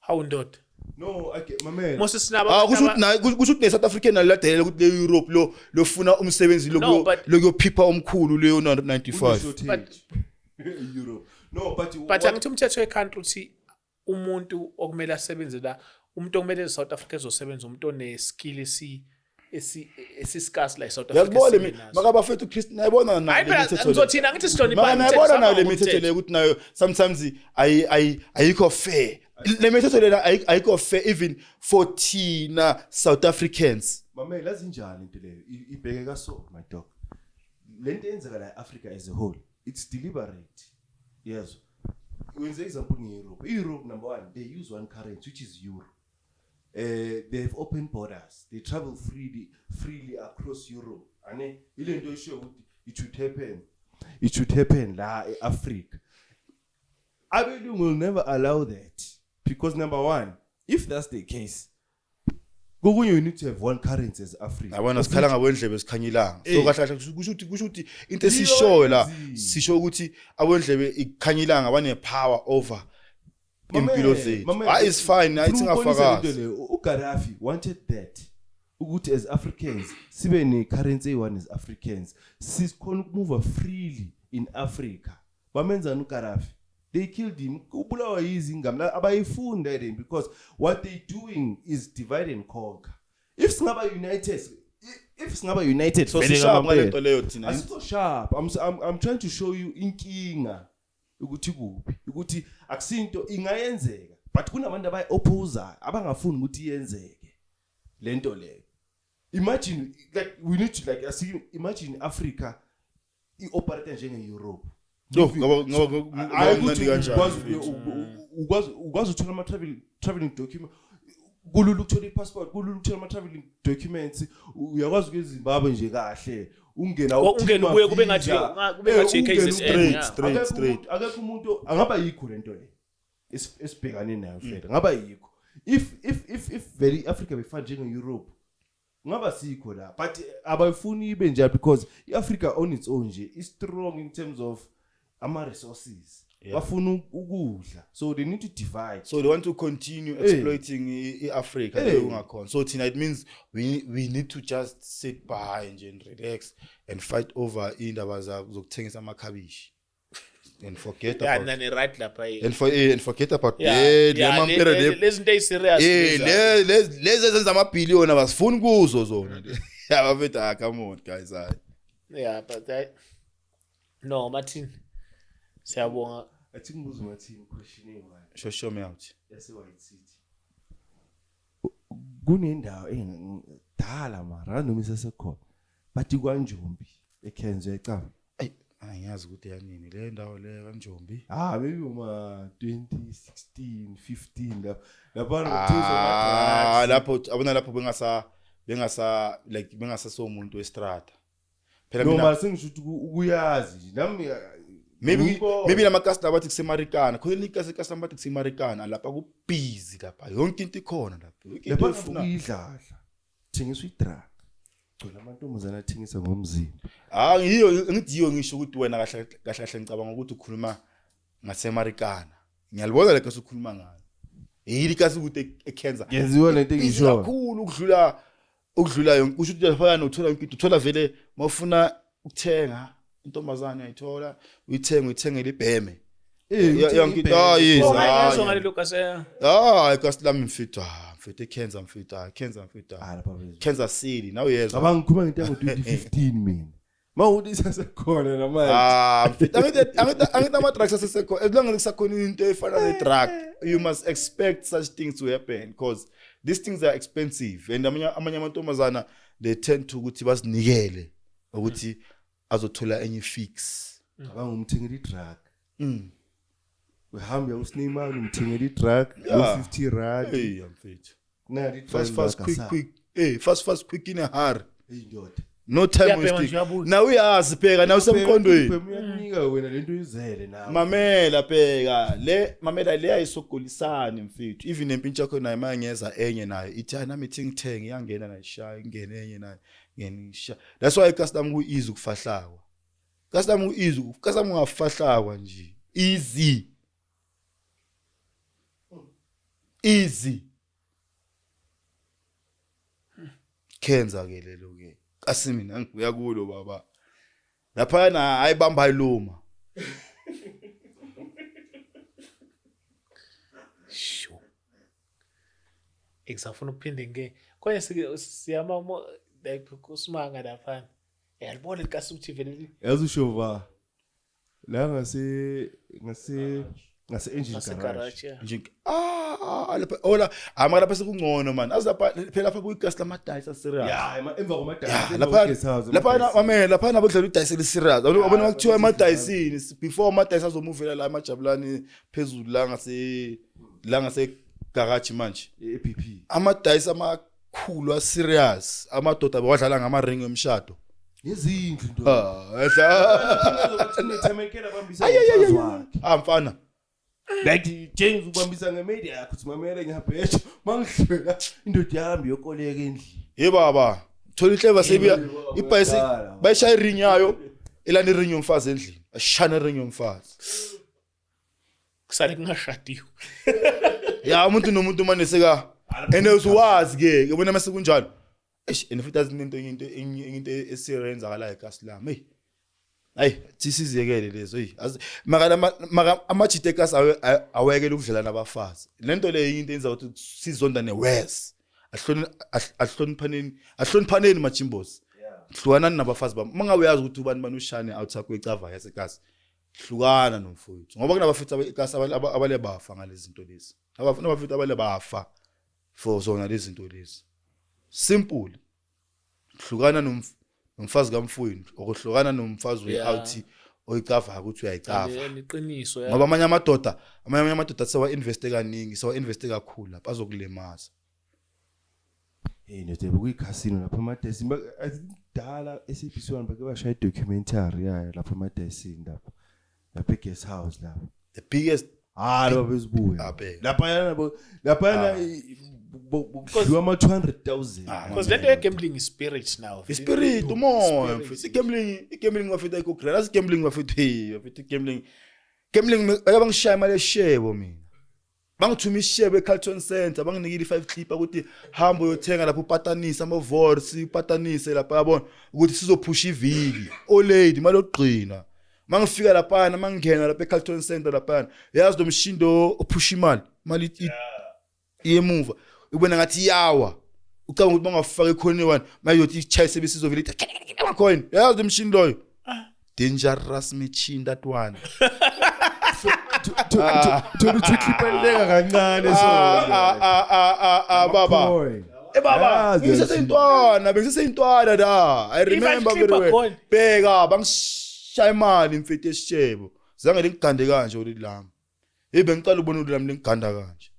Hawu ndoda. No, I get my man. Mose sinabo Ah, kusho ukuthi naye, kusho ukuthi ne-South African naliladelela ukuthi le Europe lo lofuna umsebenzi No, lokuyophipha omkhulu leyo 95. Shortage. Europe. No, but But angithi umthetho we-country uthi umuntu okumele asebenze la, umuntu okumele e-South Africa ezosebenza, umuntu one-skill esiscarce la e-South Africa Uyakubona esingenaso. Makabafethu Chris, nayibona nayo Hayi le phela, mithetho le. ngizothina angithi sihlonipha Maka imithetho, nayibona nayo le sihamba mithetho le ngomthetho. ukuthi nayo sometimes ayikho fair. Le mithetho lena ayikho fair even for thina South Africans. Mame, lazi njani into leyo? Ibheke so, my dog. Lento eyenzeka la e-Africa as a whole, it's deliberate. Yes. Wenze example nge-Europe. I-Europe, number one, they use one currency, which is euro. They have open borders. They travel freely across Europe. Ane ile nto isho ukuthi it should happen. It should happen la e-Africa. Abelungu will never allow that because, number one, if that's the case, kokunye you need to have one currency as Africa. Yabona, sikhala ngabondlebe sikhanyilanga. So Eh. kahle kahle kusho ukuthi into esishoyo la, Yiyo. sisho ukuthi abondlebe ikhanyilanga bane power over impilo zethu. Hayi, is fine, hayi, singafakazi. UGaddafi wanted that, ukuthi as Africans sibe ne-currency eyi-one, as Africans sikhona ukumove freely in Africa. Bamenzani uGaddafi? They killed him. Ubulawa yizingami abayifunda then, because what they doing is divide and conquer. If singaba united So vele sishaya ngamampela. ngalento leyo thina. Asikho sharp. I'm trying to show you inkinga ukuthi kuphi, ukuthi akusinto ingayenzeka, but kunabantu abayi-opposayo abangafuni ukuthi iyenzeke lento leyo. Imagine, like, we need to, like, imagine Africa i-operate njenge-Europe. Yo, ngoba Hayi, mnandi ukuthi kanjani, ukwazi mfethu. ukwazi ukuthola ama-traveling document, kulula ukuthola i-passport, kulula ukuthola ama-traveling documents. Uyakwazi ukuya eZimbabwe nje kahle, ungena Ungene ubuye kube ngathi i-KZN, Straight, yeah. straight, straight. Akekho umuntu angaba yikho lento le esibhekane nayo vele ngaba yikho. If vele i-Africa befana njenge-Europe, ngaba sikho la, but abayifuni ibe njalo because i-Africa on its own nje is strong in terms of ama-resources. Bafuna ukudla, so they need to divide. So they want to continue exploiting i-Africa Eh. leyo ungakhona. So thina, it means we need to just sit by nje and relax and fight over indaba zokuthengisa amakhabishi and forget Yeah, about nani right lapha, eh. and forget about le Yeah, mampera lezi zinto eyi-serious lezi. lezi ezenza amabhiliyoni abasifuni kuzo zona. Abafethu, ah, come on guys, hayi. Yeah, but no, Martin, siyabonga. Athi ngibuze uMartin question eyi-one Show me out. yase-White City. Kunendawo engidala mara noma isesekhona. Bathi kwaNjombi eKenzo ecaba. Ayi, angiyazi ukuthi yanini le ndawo le kaNjombi. Ah, maybe uma 2016, 15 lapho. Lapha kuthengiswa Ah, ama-drugs. lapho abona lapho bengasa like bengasasomuntu westrata. Phela No, mina mara sengisho ukuthi ukuyazi nje. Nami maybe ngikho- maybe lama customer bathi kusemarikana. Khona ikasi customer bathi kusemarikana lapha ku busy lapha. Yonke into ikhona lapha. Yonke into lapha oyifuna. kuyidladla. Thengiswa i-drug. Gcwele amantombazane athengisa ngomzimba. Ah, ngiyo ngithi yiyo ngisho ukuthi wena kahle kahle kahle ngicabanga ukuthi ukhuluma ngasemarikana. Ngiyalibona le kasi ukhuluma ngalo. Yini kasi ukuthi eKenza. Yenziwa lento Busy engisho. kakhulu ukudlula yonke kusho ukuthi lapha uthola yonke into uthola vele mawufuna ukuthenga intombazane uyayithola uyithenga uyithengele ibheme Eh, Yonke into ah yes Oh, ngayizwa ah ngalelo kasi. ah ikasi lami mfethu ah mfethu eKenza mfethu ah Kenza mfethu ah Ah, lapha bezwe. Kansas City nawe uyezwa Cabanga ngikhuluma ngento yango-2015 mina. Mawuthi isasekhona namanje. ah mfethu angithi ama drugs asesekho as long as kusakhona into efana ne drug you must expect such things to happen because these things are expensive and amanye amantombazana they tend to ukuthi bazinikele ukuthi azothola enye fix. Cabanga umthengela i-drug. Uhamba uyakusinemali umthengela i-drug Yeah. ngo-50 rand. Hey mfethu. Nali i-drug Fast fast lakho quick asa. quick. Hey fast fast quick in a hurry. Hey ndoda. No time Uyabhema nje, wasting. uyabuya. Na uyazi bheka na usemqondweni. Ubhema uyakunika wena lento uyizele nawe. Mamela bheka le mamela le ayisogolisani mfethu. Even nempintshi yakho nayo mayengeza enye nayo ithi hayi nami ithi ngithenge iyangena nayo ishaya ingene enye nayo ngene ishaya. That's why custom ku easy ukufahlakwa. Custom ku easy custom ungafahlakwa nje. Easy. Easy. Kenza ke lelo ke. Kasi mina ngibuya kulo baba. Lapha na ayibamba iluma. Sure. Ngisafuna ukuphinde ngike. Konje siyama like kusimanga lapha. Yalibona likasi ukuthi vele Yazi ushova la ngase ngase engine ngase garage. garage. Yeah. Nje ah lapha ola amara lapha sekungcono man. Azi lapha phela lapha kuyigasi lamadayisa serious. Yeah, emva kwamadayisi. Yeah, emva lapha kwe-guest house, lapha amadayisi. mamela lapha nabodlala udayisi eli serious. Abona Yeah, kuthiwa emadayisini before amadayisi azomuvela la emajabulani phezulu la ngase garage manje. E-BP. Amadayisi amakhulu a serious. Amadoda bewadlala ngama ring emshado. Nezindlu ndoda. Ah, edla. Nethemekela bambisa Ay, ay, ay, ngomfazi ay, ay. wakhe. Ah mfana. Like James ubambisa ngemedia yakho uthi mamele ngiyabhesha mangidlula indoda yami yokoleka endlini. Ye baba, thola inhleva sebuya ibhayisi Kudala. bayishaya iring yayo elana iring yomfazi endlini. Ashana iring yomfazi. Kusale kungashadiwe. Ya umuntu nomuntu manje seka and usuwazi ke yabona mase kunjalo. Eish and futhi azinento enye into enye into esirenzakalayo ekasi lami. Hey. Hayi sisizekele lezo hey. Maka maka amajite ekasi awekele ukudlala nabafazi. Lento le into enza ukuthi sizondane worse. Ahloniphaneni ahloniphaneni machimbos. Hlukanani nabafazi bami. Mangabe uyazi ukuthi ubani bani ushane out akho ecava yasekasi. Hlukana nomfowethu ngoba kunabafethu ekasi abale bafa ngalezi zinto lezi. Abafethu abale bafa for zona lezi zinto lezi. Simple. Hlukana nomfazi kamfowenu okuhlukana nomfazi we-out oyicava ukuthi uyayicava. Liqiniso ya. Ngoba amanye amadoda sewa investe kaningi, sewa investe kakhulu lapha azokulimaza. Hey ndoda bekuyikhasino lapha emadesini. I think dala SABC1 bake bashaya i-documentary yayo lapha emadesini lapha. Lapha e-guest house lapha. The biggest Ah laba bezibuya. Abheka. Lapha yana lapha yana kudliwa ama 200,000. Because lento ye gambling is spirit now. Ispirit umoya Spirit. mfethu. I-gambling bafethu ayikho grand. Azi gambling bafethu hey bafethu gambling. Gambling bake bangishaya imali eshebo mina. Bangithuma ishebo eCarlton Center banginikile i5 clip ukuthi hamba uyothenga lapho upatanise ama voice upatanise lapha yabona ukuthi sizophusha iviki. O lady imali yokugcina. Mangifika lapha mangingena lapha eCarlton Center lapha yazi lo mshindo ophusha imali imali iyemuva ubona ngathi iyawa ucabanga ukuthi bangafaka ikhoni one mayothi ichayise besizovela ithi amacoin yazi lo mshini loyo dangerous machine that one. Thola ukuthi ukhipheleka kancane so. Ah, ah, ah, ah, ah, ah, baba. Coin. Eh baba, Yazi ngiseseyintwana, bengiseseyintwana da. I remember clipper very well. gone. Bheka, bangishaya imali mfethu esishebo. Zange lingigande kanje uleli lami. Hey, bengicela ubona uleli lami lingiganda kanje.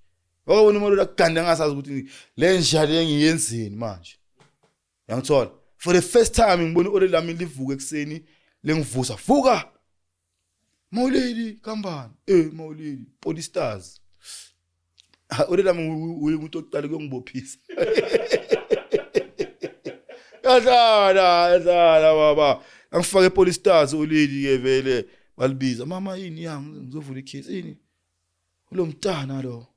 Wakubona umuntu akuganda ngasazi ukuthi le nja le ngiyenzeni manje. Yangithola. For the first time ngibona uleli lami livuka ekuseni lengivusa. Vuka. Mawuleli kambani? Eh Mawuleli, Police Stars. Uleli lami uye umuntu oqala kuyongibophisa. Yadlala, yadlala baba. Angifake ePolice Stars uleli ke vele balibiza. Mama yini ya ngizovula icase yini? Lo mntana lo.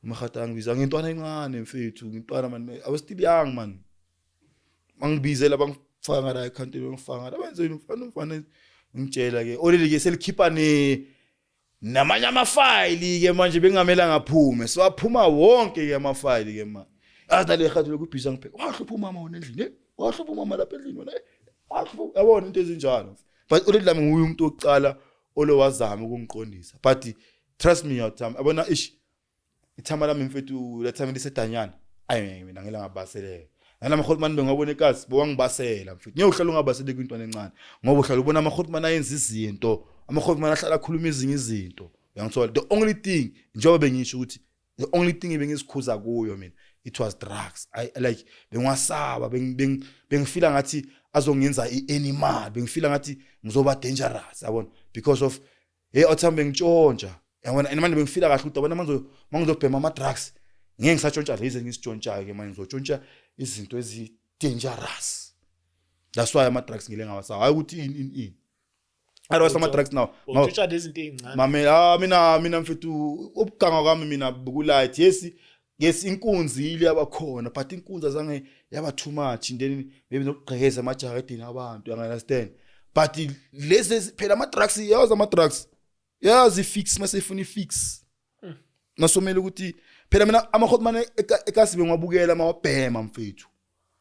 Mahata angibiza ngintwana encane mfethu, ngintwana man. I was still young man. Bangibizela bangifaka ngala ekhantini bangifaka ngala. Benzeni umfana umfana ngitshela ke. Oleli ke selikhipha ne namanye amafayili ke manje bengamela ngaphume. So aphuma wonke ke amafayili ke manje. Azi nale khathi lokubhiza ngipheka. Wahlupha umama wona endlini. Eh? Wahlupha umama lapha endlini wona. Eh? Wahlupha yabona into ezinjalo. But oleli lami nguye umuntu wokuqala olowazama ukungiqondisa. But trust me your time. Yabona ish ithama lami mfethu lethama lisedanyana. Ayi mina ngila ngabaseleka. Nalama hotman bengwabona ekasi bowangibasela mfethu. Ngeke uhlale ungabasele kwintwana encane ngoba uhlala ubona ama hotman ayenza izinto. Ama hotman ahlala akhuluma ezinye izinto. Uyangithola? The only thing njengoba bengisho ukuthi the only thing ebengizikhuza kuyo mina it was drugs. I like bengiwasaba bengifila ngathi azongenza ianimal, bengifila ngathi ngizoba dangerous yabona because of hey othambe ngitshontsha yabona and manje bengifila kahle ukuthi yabona manje mangizobhema ama drugs ngeke ngisatshontsha lezi engisitshontshayo ke manje ngizotshontsha izinto ezi dangerous. That's why ama drugs ngile ngawasawa hayi ukuthi in in in otherwise ama drugs now Utshontsha lezi zinto ezincane. Mame ah mina mfethu ubuganga kwami mina bukulight. Yes yes inkunzi ile yabakhona but inkunzi azange yaba too much and then maybe nokugqekeza emajaredini abantu, you understand? But lezi phela ama drugs yazi ama drugs yazi fix mase ifuna ifix masomela ukuthi phela mina ama hotman ekasi bengiwabukela mawabhema mfethu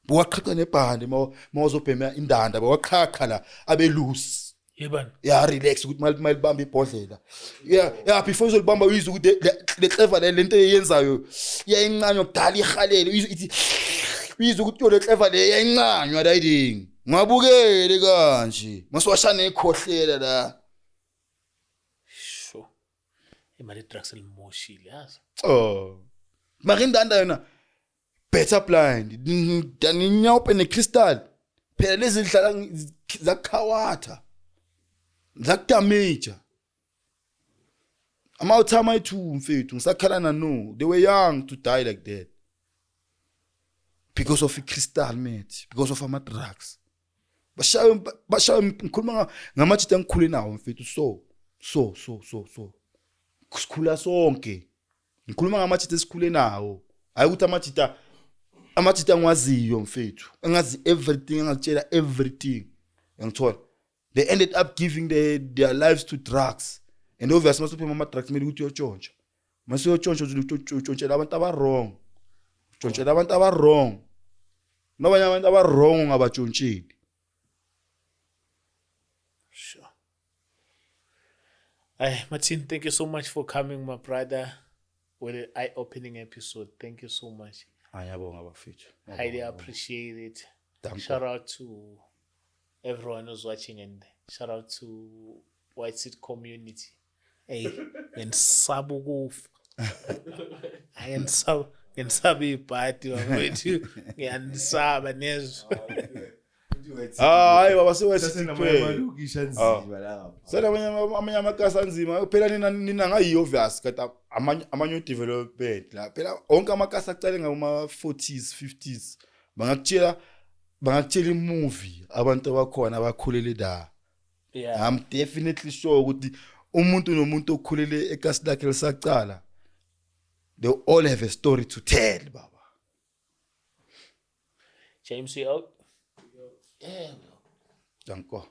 bowaqhaqa nebhande mawuzobhema indanda bowaqhaqa la abelusi Yebani. Ya relax ukuthi mali mali bamba ibhodlela. Yeah yeah before uzolibamba uyizwe ukuthi le clever le lento eyenzayo iyayincanywa kudala ihalele uyizwe ithi uyizwe ukuthi le clever le iyayincanywa la iding. Ngabukele kanje. Masiwashana ekhohlela la. Sure. Imali drugs elimoshile yazi. Oh. Mara indanda yona better blind than inyaope necrystal. Phela lezi zidlala zakukhawatha. Zakudamage. Ama time ayi2 mfethu ngisakhala na no they were young to die like that. Because of crystal meth, because of ama drugs. Bashaye bashaye ngikhuluma ngamajita engikhule nawo mfethu so so so so so. Sikhula sonke. Ngikhuluma ngamajita esikhule nawo. Hayi ukuthi amajita angiwaziyo mfethu. Engazi everything, engakutshela everything. Ngithola. They ended up giving their lives to drugs. And obviously mase uphema ama drugs kumele ukuthi uyotshontsha. Mase uyotshontsha utshontshela abantu aba wrong. Utshontshela abantu aba wrong. Nabanye abantu aba wrong ungabatshontsheli. Sure. Ay, Martin, thank you so much for coming, my brother, with an eye-opening episode. Thank you so much. Ayabonga bafethu. Highly appreciate it. Danko. Shout out to everyone who's watching and shout out to White City community. Hey, ngisaba ukufa. Ngisaba ngisaba ibhadi bafethu. Ngiyanisaba nezwe. Ah, hayi baba se White City Sasenamanye kuphela. amalokishi anzima lapha. Sela amanye amakasi anzima phela nina ngayi obvious kanti amanye development la phela wonke amakasi aqale ngama 40s 50s bangakutshela imovie abantu abakhona abakhulele la. Yeah. I'm definitely sure ukuthi umuntu nomuntu okhulele ekasi lakhe lisaqala they all have a story to tell baba. James, we out. Yeah. Danko.